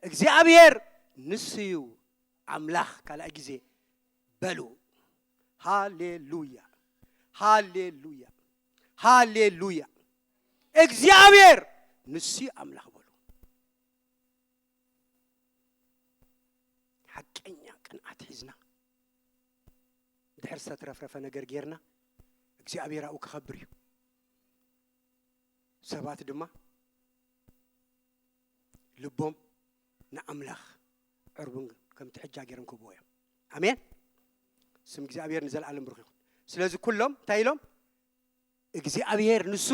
እግዚኣብሔር ንሱ እዩ ኣምላኽ። ካልኣይ ግዜ በሉ። ሃሌሉያ፣ ሃሌሉያ፣ ሃሌሉያ። እግዚኣብሔር ንሱ እዩ ኣምላኽ በሉ። ቅንዓት ሒዝና፣ ድሕር ዝተትረፍረፈ ነገር ጌርና፣ እግዚኣብሔር ኣብኡ ክኸብር እዩ። ሰባት ድማ ልቦም ንኣምላኽ ዕርቡን ከምቲ ሕጃ ገይሮም ክህብዎ እዮም። ኣሜን። ስም እግዚኣብሔር ንዘለኣለም ብሩኽ ይኹን። ስለዚ ኩሎም እንታይ ኢሎም? እግዚኣብሔር ንሱ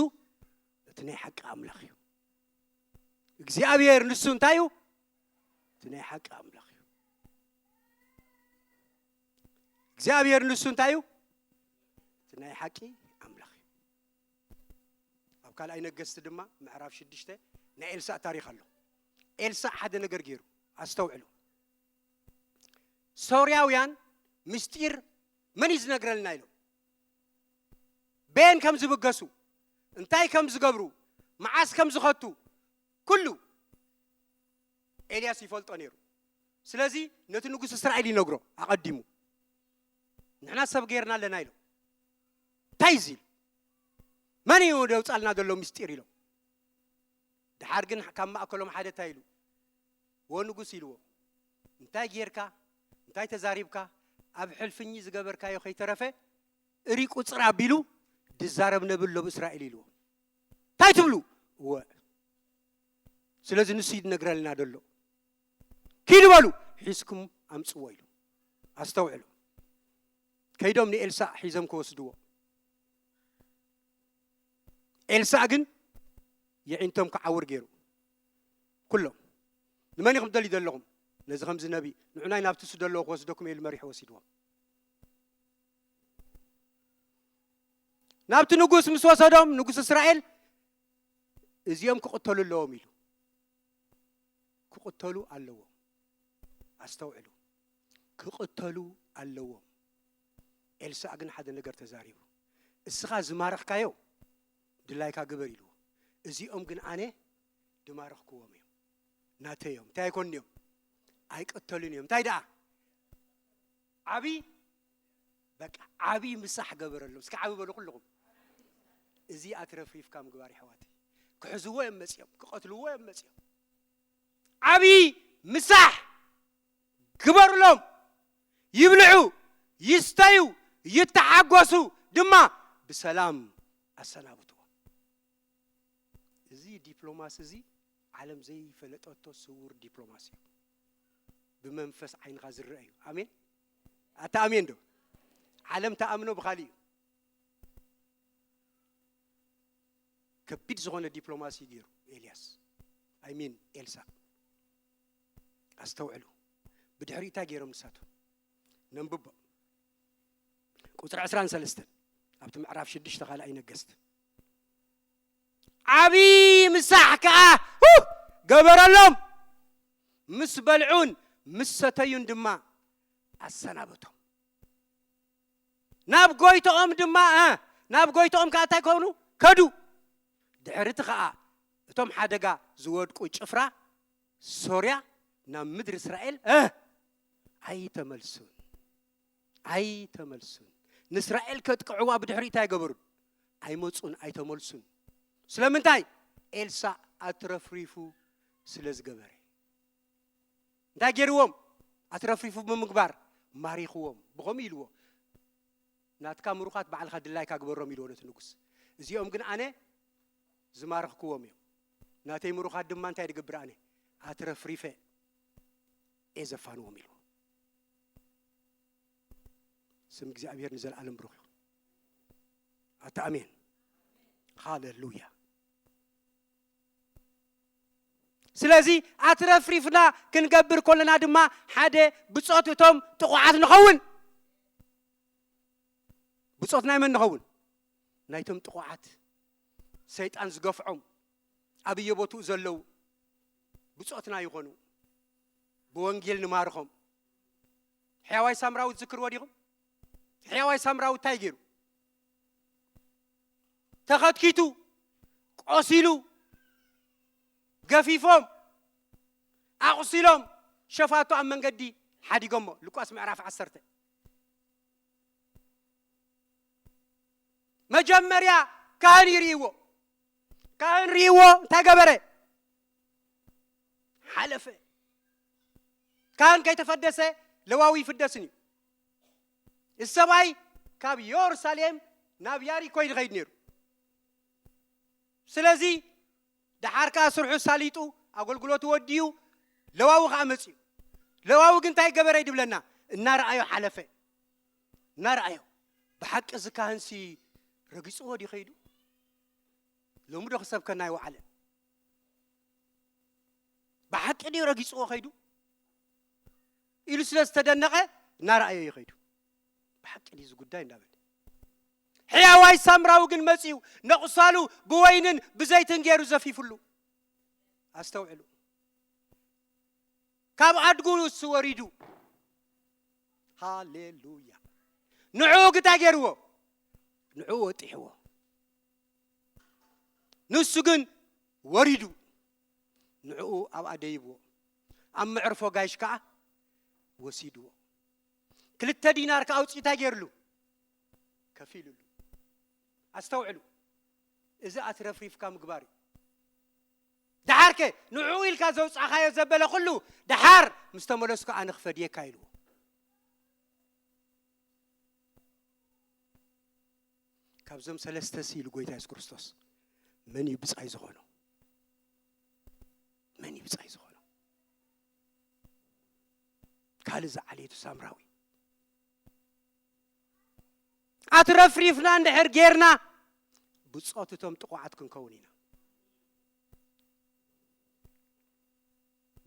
እቲ ናይ ሓቂ ኣምላኽ እዩ። እግዚኣብሔር ንሱ እንታይ እዩ? እቲ ናይ ሓቂ ኣምላኽ እዩ። እግዚኣብሔር ንሱ እንታይ እዩ? እቲ ናይ ሓቂ ኣምላኽ እዩ። ኣብ ካልኣይ ነገስቲ ድማ ምዕራፍ ሽዱሽተ ናይ ኤልሳእ ታሪኽ ኣሎ። ኤልሳእ ሓደ ነገር ገይሩ፣ ኣስተውዕሉ። ሶርያውያን ምስጢር መን እዩ ዝነግረልና ኢሎም፣ በየን ከም ዝብገሱ፣ እንታይ ከም ዝገብሩ፣ መዓስ ከም ዝኸቱ፣ ኩሉ ኤልያስ ይፈልጦ ነይሩ። ስለዚ ነቲ ንጉስ እስራኤል ይነግሮ ኣቐዲሙ። ንሕና ሰብ ገይርና ኣለና ኢሎም። እንታይ እዚ ኢሉ? መን እዩ ደውጻልና ዘሎ ምስጢር ኢሎም። ድሓር ግን ካብ ማእከሎም ሓደ እንታይ ኢሉ? ወ ንጉስ ኢልዎ፣ እንታይ ጌርካ፣ እንታይ ተዛሪብካ፣ ኣብ ሕልፍኝ ዝገበርካዮ ከይተረፈ እሪ ቁጽር ኣቢሉ ድዛረብ ነብሎ ብእስራኤል ኢልዎ። እንታይ ትብሉ? እወ። ስለዚ ንሱ ይነግረልና ደሎ። ኪዱ በሉ፣ ሒዝኩም ኣምጽዎ ኢሉ። ኣስተውዕሉ። ከይዶም ንኤልሳእ ሒዞም ክወስድዎ። ኤልሳእ ግን የዒንቶም ክዓውር ገይሩ። ኩሎም፣ "ንመን ኢኹም ደልዩ ዘለኹም? ነዚ ከምዚ ነቢ፣ ንዑናይ ናብቲ እሱ ደለዎ ክወስደኩም እየ" ኢሉ መሪሑ ወሲድዎም። ናብቲ ንጉስ ምስ ወሰዶም፣ ንጉስ እስራኤል፣ "እዚኦም ክቕተሉ ኣለዎም" ኢሉ። ክቕተሉ ኣለዎም። ኣስተውዕሉ። ክቕተሉ ኣለዎም። ኤልሳእ ግን ሓደ ነገር ተዛሪቡ። "እስኻ ዝማረኽካዮ ድላይካ ግበር" ኢልዎ። "እዚኦም ግን ኣነ ድማረኽክዎም እዮም። ናተይ እዮም። እንታይ ኣይኮኑን እዮም? ኣይቅተሉን እዮም። እንታይ ደኣ? ዓቢ፣ በቃ ዓቢ ምሳሕ ገበረሎም።" እስኪ ዓቢ በሉ ኩልኹም። እዚ ኣትረፍሪፍካ ምግባር፣ የሕዋተይ። ክሕዝዎ እዮም መጺኦም፣ ክቐትልዎ እዮም መጺኦም። ዓቢ ምሳሕ ግበሩሎም። ይብልዑ፣ ይስተዩ፣ ይተሓጎሱ፣ ድማ ብሰላም ኣሰናብትዎ። እዚ ዲፕሎማሲ እዚ ዓለም ዘይፈለጠቶ ስውር ዲፕሎማሲ እዩ። ብመንፈስ ዓይንኻ ዝረአ እዩ። ኣሜን። ኣታ ኣሜን ዶ? ዓለም ተኣምኖ ብኻሊእ እዩ። ከቢድ ዝኾነ ዲፕሎማሲ ገይሩ ኤልያስ፣ ኣይ ሚን ኤልሳ። ኣስተውዕሉ። ብድሕሪ እንታይ ገይሮም ንሳቶም? ነንብቦ። ቁጽሪ ዕስራን ሰለስተን ኣብቲ ምዕራፍ ሽዱሽተ ካልኣይ ነገስት። ዓቢ ምሳሕ ከኣ፣ ሁ፣ ገበረሎም። ምስ በልዑን ምስ ሰተዩን ድማ ኣሰናበቶም። ናብ ጎይቶኦም ድማ፣ እ፣ ናብ ጎይቶኦም ከኣ እንታይ ኮኑ? ከዱ። ድሕሪ እቲ ከኣ እቶም ሓደጋ ዝወድቁ ጭፍራ ሶርያ ናብ ምድሪ እስራኤል፣ እ፣ ኣይተመልሱን። ኣይተመልሱን። ንእስራኤል ከጥቅዕዋ ብድሕሪ እንታይ ገበሩን? ኣይመጹን፣ ኣይተመልሱን። ስለምንታይ? ኤልሳእ ኣትረፍሪፉ ስለ ዝገበረ። እንታይ ገይርዎም? ኣትረፍሪፉ ብምግባር ማሪኽዎም። ብኸምኡ ኢልዎ፣ "ናትካ ምሩኻት ባዕልኻ ድላይካ ግበሮም" ኢልዎ ነቲ ንጉስ። "እዚኦም ግን ኣነ ዝማረኽክዎም እዮም። ናተይ ምሩኻት ድማ እንታይ ድገብር ኣነ? ኣትረፍሪፈ እየ ዘፋንዎም" ኢልዎ። ስም እግዚኣብሔር ንዘለኣለም ብሩኽ ይኹን። ኣታ ኣሜን። ሃሌሉያ። ስለዚ ኣትረፍሪፍና ክንገብር ከለና ድማ ሓደ ብጾት እቶም ጥቑዓት ንኸውን። ብጾት ናይ መን ንኸውን? ናይቶም ጥቑዓት፣ ሰይጣን ዝገፍዖም፣ ኣብ እየቦትኡ ዘለዉ ብጾትና ይኾኑ። ብወንጌል ንማርኾም። ሕያዋይ ሳምራዊ ትዝክርዎ ዲኹም? ሕያዋይ ሳምራዊ እንታይ ገይሩ? ተኸትኪቱ፣ ቆሲሉ፣ ገፊፎም፣ ኣቑሲሎም፣ ሸፋቱ ኣብ መንገዲ ሓዲጎሞ። ሉቃስ ምዕራፍ ዓሰርተ። መጀመርያ ካህን ይርእይዎ። ካህን ርእይዎ እንታይ ገበረ? ሓለፈ። ካህን ከይተፈደሰ ለዋዊ ይፍደስን እዩ። እዚ ሰብኣይ ካብ የሩሳሌም ናብ ያሪኮ እዩ ዝኸይድ ነይሩ። ስለዚ ደሓር ከኣ ስርሑ ሳሊጡ ኣገልግሎቱ ወዲኡ ለዋዊ ከኣ መጺኡ። ለዋዊ ግን እንታይ ገበረ እዩ ድብለና? እናረኣዮ ሓለፈ። እናረኣዮ፣ ብሓቂ እዚ ካህንሲ ረጊጽዎ ድዩ ከይዱ? ሎሚ ዶ ክሰብከና ይወዓለ? ብሓቂ ድዩ ረጊጽዎ ከይዱ? ኢሉ ስለ ዝተደነቐ እናረኣዮ እዩ ከይዱ። ብሓቂ ድዩ እዚ ጉዳይ እንዳበለ፣ ሕያዋይ ሳምራዊ ግን መጺኡ ነቑሳሉ ብወይንን ብዘይትን ገይሩ ዘፊፍሉ። ኣስተውዕሉ። ካብ ኣድጉ ንሱ ወሪዱ። ሃሌሉያ። ንዕኡ ግታ ገይርዎ፣ ንዕኡ ወጢሕዎ። ንሱ ግን ወሪዱ፣ ንዕኡ ኣብኣ ደይብዎ። ኣብ መዕርፎ ጋይሽ ከኣ ወሲድዎ። ክልተ ዲናር ከኣ ኣውጺእታ ገይርሉ፣ ከፊሉሉ። ኣስተውዕሉ። እዚ ኣትረፍሪፍካ ምግባር እዩ። ደሓርከ ንዕኡ ኢልካ ዘውጻኻዮ ዘበለ ኩሉ፣ ደሓር ምስ ተመለስኩ ኣነ ክፈድየካ ኢልዎ። ካብዞም ሰለስተ ሲ ኢሉ ጎይታ የሱስ ክርስቶስ፣ መን እዩ ብጻይ ዝኾኖ? መን እዩ ብጻይ ዝኾኖ? ካልእ ዝዓለየቱ ሳምራዊ። ኣትረፍሪፍና እንድሕር ጌርና፣ ብጾት እቶም ጥቑዓት ክንከውን ኢና።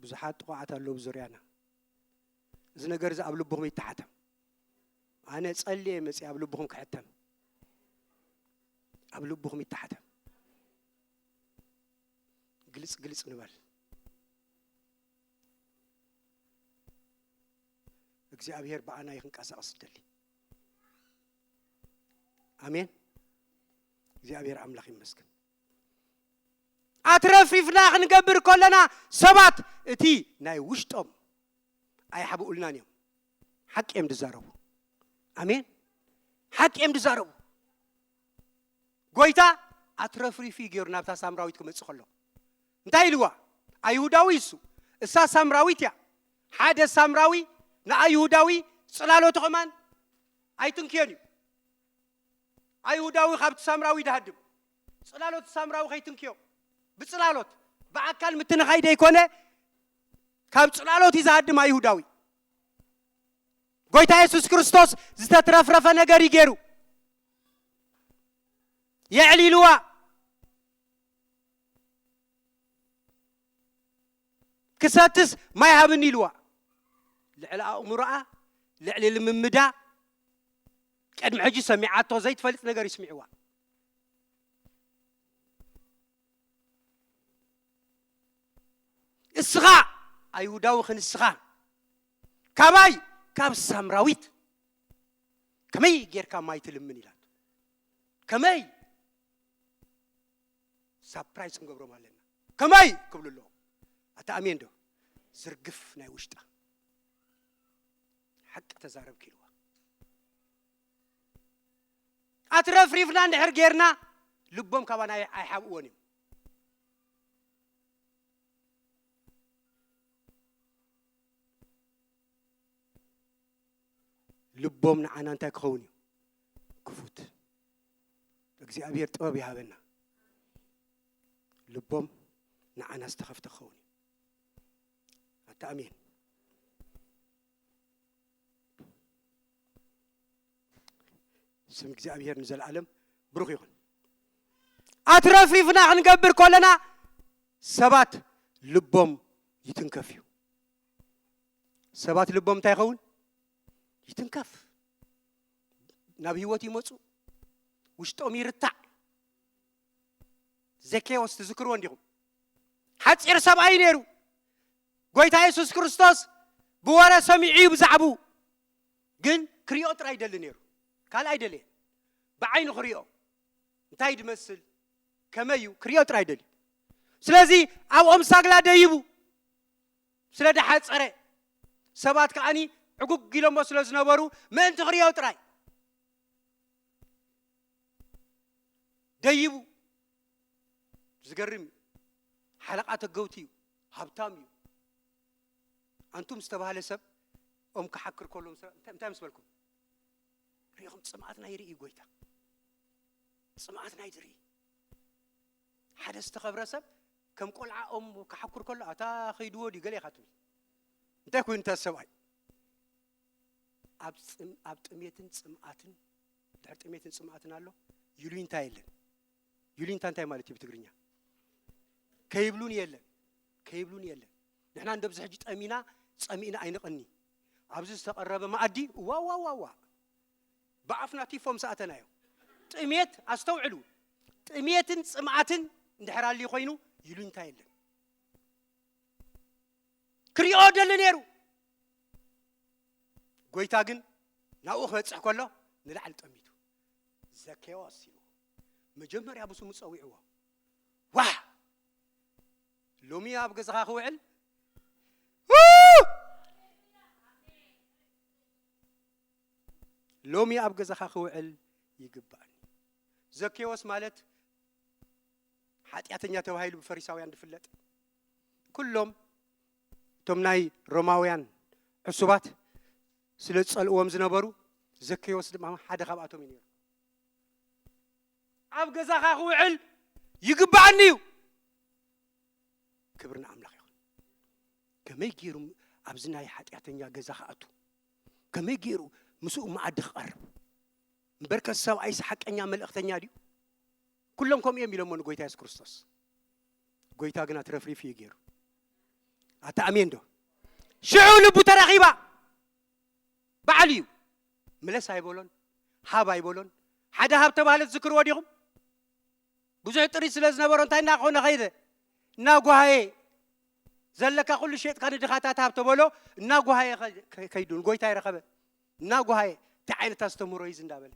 ብዙሓት ጥቑዓት ኣለዉ ብዙርያና። እዚ ነገር እዚ ኣብ ልብኹም ይተሓተም። ኣነ ጸልየ መጽየ ኣብ ልብኹም ክሕተም። ኣብ ልብኹም ይተሓተም። ግልጽ ግልጽ ንበል። እግዚኣብሔር ብኣና እዩ ክንቀሳቐስ ዝደሊ። ኣሜን። እግዚኣብሔር ኣምላኽ ይመስገን። ኣትረፍሪፍና ክንገብር ከለና ሰባት እቲ ናይ ውሽጦም ኣይሓብኡልናን እዮም። ሓቂ እዮም ዝዛረቡ። ኣሜን። ሓቂ እዮም ዝዛረቡ። ጎይታ ኣትረፍሪፉ እዩ ገይሩ ናብታ ሳምራዊት ክመጽእ ከሎ። እንታይ ኢልዋ? ኣይሁዳዊ እሱ፣ እሳ ሳምራዊት እያ። ሓደ ሳምራዊ ንኣይሁዳዊ ጽላሎቱ ከማን ኣይትንክዮን እዩ። ኣይሁዳዊ ካብቲ ሳምራዊ ድሃድም። ጽላሎት ሳምራዊ ከይትንክዮ። ብጽላሎት፣ ብኣካል ምትንኻይ ደይኮነ፣ ካብ ጽላሎት እዩ ዝሃድም ኣይሁዳዊ። ጎይታ የሱስ ክርስቶስ ዝተትረፍረፈ ነገር እዩ ገይሩ። የዕሊልዋ። ክሰትስ ማይ ሃብኒ ኢልዋ። ልዕሊ ኣእምሮኣ፣ ልዕሊ ልምምዳ፣ ቅድሚ ሕጂ ሰሚዓቶ ዘይትፈልጥ ነገር ይስሚዕዋ። እስኻ ኣይሁዳዊ ክንስኻ ካባይ ካብ ሳምራዊት ከመይ ጌርካ ማይ ትልምን ኢላቶ። ከመይ ሳፕራይዝ ክንገብሮም ኣለና። ከመይ ክብሉ ኣለዎ። ኣታ ኣሜን ዶ? ዝርግፍ ናይ ውሽጣ ሓቂ ተዛረብኪ ኢልዋ። ኣትረፍሪፍና እንድሕር ጌርና ልቦም ካባና ኣይ- ኣይሓብእዎን እዮም። ልቦም ንዓና እንታይ ክኸውን እዩ? ክፉት። እግዚኣብሔር ጥበብ ይሃበና። ልቦም ንዓና ዝተኸፍተ ክኸውን እዩ። ኣታ ኣሜን። ስም እግዚኣብሔር ንዘለኣለም ብሩኽ ይኹን። ኣትረፍሪፍና ክንገብር ከለና ሰባት ልቦም ይትንከፍ እዩ። ሰባት ልቦም እንታይ ይኸውን? ይትንከፍ። ናብ ህይወት ይመፁ፣ ውሽጦም ይርታዕ። ዘኬዎስ ትዝክርዎ እንዲኹም? ሓፂር ሰብኣይ ነይሩ። ጎይታ የሱስ ክርስቶስ ብወረ ሰሚዑ እዩ ብዛዕቡ፣ ግን ክሪኦ ጥራይ ይደሊ ነይሩ። ካልእ ኣይደለየን። ብዓይኑ ክሪኦ እንታይ ድመስል፣ ከመይ እዩ ክሪኦ ጥራይ ይደሊ። ስለዚ ኣብ ኦም ሳግላ ደይቡ ስለ ደሓፀረ፣ ሰባት ከዓኒ ዕጉግ ኢሎሞ ስለ ዝነበሩ ምእንቲ ክሪኦ ጥራይ ደይቡ። ዝገርም እዩ። ሓለቓ ተገውቲ እዩ፣ ሃብታም እዩ። ኣንቱም ዝተባህለ ሰብ ኦም ክሓክር ከሎ ምስ ረ-፣ እንታይ እንታይ ምስ በልኩም? ሪኢኹም? ጽምኣትና ይርኢ እዩ ጎይታ። ጽምኣትና ይርኢ። ሓደ ዝተኸብረ ሰብ ከም ቆልዓ ኦም ክሓኩር ከሎ፣ "ኣታ ኸይድዎ ድዩ ገለ?" ኢኻ ትብል። እንታይ ኮይኑ እታ ሰብኣይ? ኣብ ጽም-፣ ኣብ ጥሜትን ጽምኣትን፣ ድሕሪ ጥሜትን ጽምኣትን ኣሎ፣ ይሉኝታ የለን። ይሉኝታ እንታይ ማለት እዩ ብትግርኛ? ከይብሉን የለን፣ ከይብሉን የለን። ንሕና እንደ ብዝሕ ሕጂ ጠሚና፣ ጸሚእና ኣይንቐኒ። ኣብዚ ዝተቐረበ መኣዲ፣ ዋዋዋዋ፣ ብኣፍና ቲፎ ምስ ኣተናዮ። ጥሜት፣ ኣስተውዕሉ፣ ጥሜትን ጽምኣትን እንድሕር ኣልዩ ኮይኑ፣ ይሉኝታ የለን። ክሪኦ ደሊ ነይሩ። ጎይታ ግን ናብኡ ክበጽሕ ከሎ ንላዕሊ ጠሚቱ። "ዘኬዎስ" ኢልዎ። መጀመርያ ብስሙ ጸዊዕዎ። "ዋህ! ሎሚ ኣብ ገዛኻ ክውዕል?" ው! "ሎሚ ኣብ ገዛኻ ክውዕል ይግባእኒ?" ዘኬዎስ ማለት ሓጢኣተኛ ተባሂሉ ብፈሪሳውያን ዝፍለጥ፣ ኩሎም እቶም ናይ ሮማውያን ዕሱባት ስለ ዝጸልእዎም ዝነበሩ፣ ዘኬዎስ ድማ ሓደ ካብኣቶም እዩ ነይሩ። "ኣብ ገዛኻ ክውዕል ይግባኣኒ እዩ።" ክብሪ ንኣምላኽ ይኹን። ከመይ ገይሩ ኣብዚ ናይ ሓጢኣተኛ ገዛ ክኣቱ? ከመይ ገይሩ ምስኡ መኣዲ ክቐርብ? እምበርከ ሰብኣይስ ሓቀኛ መልእኽተኛ ድዩ? ኩሎም ከምኡ እዮም ኢሎሞ ንጎይታ የሱስ ክርስቶስ። ጎይታ ግና ትረፍሪፍ እዩ ገይሩ። ኣታ ኣሜን ዶ? ሽዑ ልቡ ተረኺባ። ባዕሉ እዩ። ምለስ ኣይበሎን፣ ሃብ ኣይበሎን። ሓደ ሃብ ተባህለ ትዝክርዎ ዲኹም? ብዙሕ ጥሪት ስለ ዝነበሮ እንታይ እናኾነ ኸይደ? እናጓሃየ። "ዘለካ ኩሉ ሸጥካ ንድኻታት ሃብ" ተበሎ፣ እናጓሃየ ኸ-፣ ከ-፣ ከይዱ ንጎይታ ይረኸበ። እናጓሃየ፣ "እንታይ ዓይነት ኣስተምህሮ እዩ እዚ?" እንዳበለ።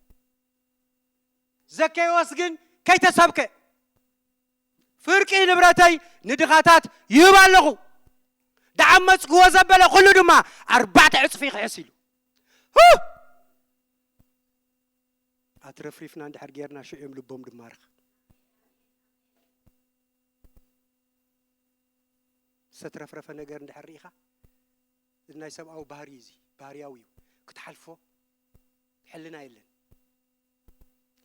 ዘኬዎስ ግን ከይተሰብከ፣ "ፍርቂ ንብረተይ ንድኻታት ይህብ ኣለኹ፣ ደዓመጽክዎ ዘበለ ኩሉ ድማ ኣርባዕተ ዕጽፊ ይኽሕስ" ኢሉ። ሁ! ኣትረፍሪፍና እንድሕር ጌርና፣ ሽዑ እዮም ልቦም ድማርኽ። ዝተትረፍረፈ ነገር እንድሕር ርኢኻ፣ እዚ ናይ ሰብኣዊ ባህሪ እዩ፣ እዚ ባህርያዊ እዩ። ክትሓልፎ ሕልና የለን፣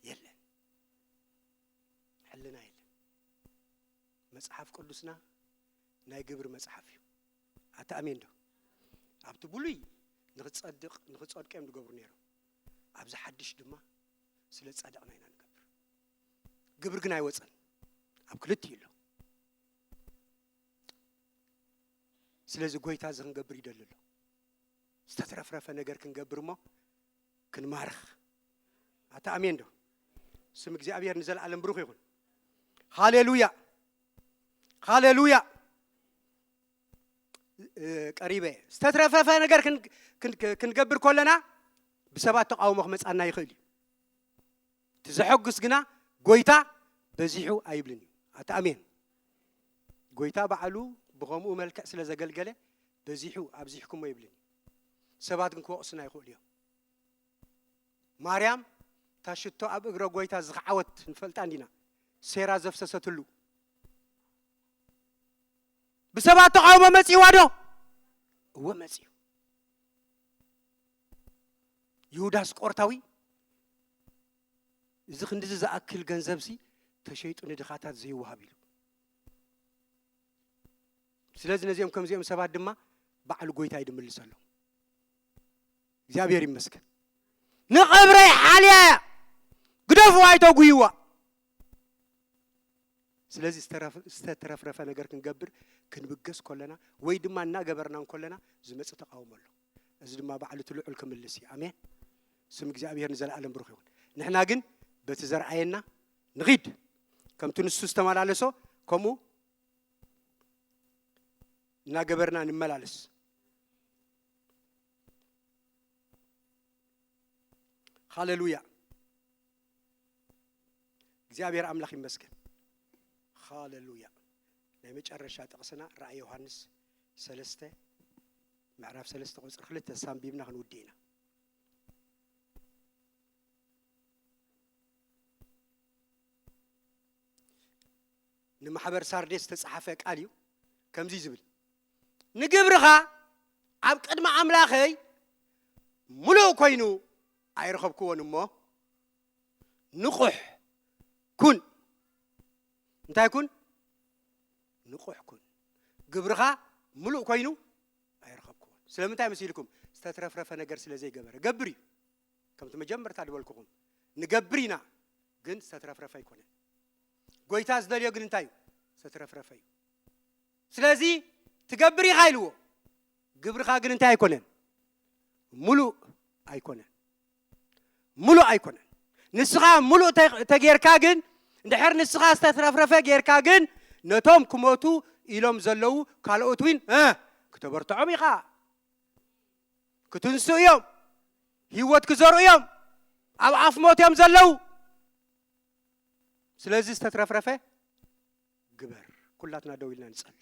የለን፣ ሕልና የለን። መጽሓፍ ቅዱስና ናይ ግብሪ መጽሓፍ እዩ። ኣታ ኣሜን ዶ? ኣብቲ ብሉይ ንኽትጸድቕ፣ ንኽትጸድቁ እዮም ዝገብሩ ነይሮም። ኣብዚ ሓድሽ ድማ ስለ ዝጸደቕና ኢና ንገብር። ግብሪ ግን ኣይወጸን፣ ኣብ ክልቲኡ ኣሎ። ስለዚ ጎይታ እዚ ክንገብር ይደሊ ኣሎ። ዝተትረፍረፈ ነገር ክንገብር እሞ ክንማርኽ። ኣታ ኣሜን ዶ? ስም እግዚኣብሔር ንዘለኣለም ብሩኽ ይኹን። ሃሌሉያ፣ ሃሌሉያ። እ፣ ቀሪበ እየ። ዝተትረፍረፈ ነገር ክን-፣ ክን-፣ ክንገብር ከለና ብሰባት ተቃውሞ ክመጻና ይኽእል እዩ። እቲ ዘሐጉስ ግና ጎይታ በዚሑ ኣይብልን እዩ። ኣታ ኣሜን። ጎይታ ባዕሉ ብኸምኡ መልክዕ ስለ ዘገልገለ በዚሑ ኣብዚሕኩሞ ይብልን እዩ። ሰባት ግን ክወቕሱና ይኽእሉ እዮም። ማርያም እታ ሽቶ ኣብ እግረ ጎይታ ዝኸዓወት ንፈልጣ እንዲና፣ ሴራ ዘፍሰሰትሉ። ብሰባት ተቃውሞ መጺእዋ ዶ? እወ መጺኡ። ይሁዳ ኣስቆርታዊ እዚ ክንዲዚ ዝኣክል ገንዘብሲ ተሸይጡ ንድኻታት ዘይወሃብ ኢሉ። ስለዚ ነዚኦም ከምዚኦም ሰባት ድማ ባዕሉ ጎይታ እዩ ድምልሰሎም። እግዚኣብሔር ይመስገን። ንቐብረይ ሓልያ እያ፣ ግደፍዋ፣ ኣይተጉይዋ። ስለዚ ዝተረፍ-፣ ዝተትረፍረፈ ነገር ክንገብር ክንብገስ ከለና ወይ ድማ እናገበርና እንከለና ዝመጽእ ተቃውሞ ኣሎ። እዚ ድማ ባዕሉ እቲ ልዑል ክምልስ እዩ። ኣሜን። ስም እግዚኣብሔር ንዘለኣለም ብሩኽ ይኹን። ንሕና ግን በቲ ዘርኣየና ንኺድ፣ ከምቲ ንሱ ዝተመላለሶ ከምኡ እናገበርና ንመላለስ። ሃሌሉያ። እግዚኣብሔር ኣምላኽ ይመስገን። ሃሌሉያ። ናይ መጨረሻ ጥቕስና ራእይ ዮሃንስ ሰለስተ፣ ምዕራፍ ሰለስተ ቁጽሪ ክልተ ሳንቢብና ክንውድእ ኢና። ንማሕበር ሳርዴስ ዝተጻሓፈ ቃል እዩ። ከምዚ ዝብል፣ "ንግብርኻ ኣብ ቅድሚ ኣምላኸይ ምሉእ ኮይኑ ኣይረኸብክዎን እሞ፣ ንቑሕ ኩን። እንታይ ኩን? ንቑሕ ኩን። ግብርኻ ምሉእ ኮይኑ ኣይረኸብክዎን። ስለምንታይ መሲልኩም? ዝተትረፍረፈ ነገር ስለ ዘይገበረ። ገብር እዩ። ከምቲ መጀመርታ ዝበልኩኹም፣ ንገብር ኢና፣ ግን ዝተትረፍረፈ ኣይኮነን። ጎይታ ዝደልዮ ግን እንታይ እዩ? ዝተትረፍረፈ እዩ። ስለዚ ትገብር ኢኻ ኢልዎ፣ ግብርኻ ግን እንታይ ኣይኮነን? ምሉእ ኣይኮነን። ምሉእ ኣይኮነን። ንስኻ ምሉእ ተ-፣ ተጌርካ ግን፣ እንድሕር ንስኻ ዝተትረፍረፈ ጌርካ ግን፣ ነቶም ክሞቱ ኢሎም ዘለዉ ካልኦት እውን፣ እ፣ ክተበርትዖም ኢኻ። ክትንስኡ እዮም። ህይወት ክዘርኡ እዮም። ኣብ ኣፍ ሞት እዮም ዘለዉ። ስለዚ ዝተትረፍረፈ ግበር። ኩላትና ደው ኢልና ንጸሊ።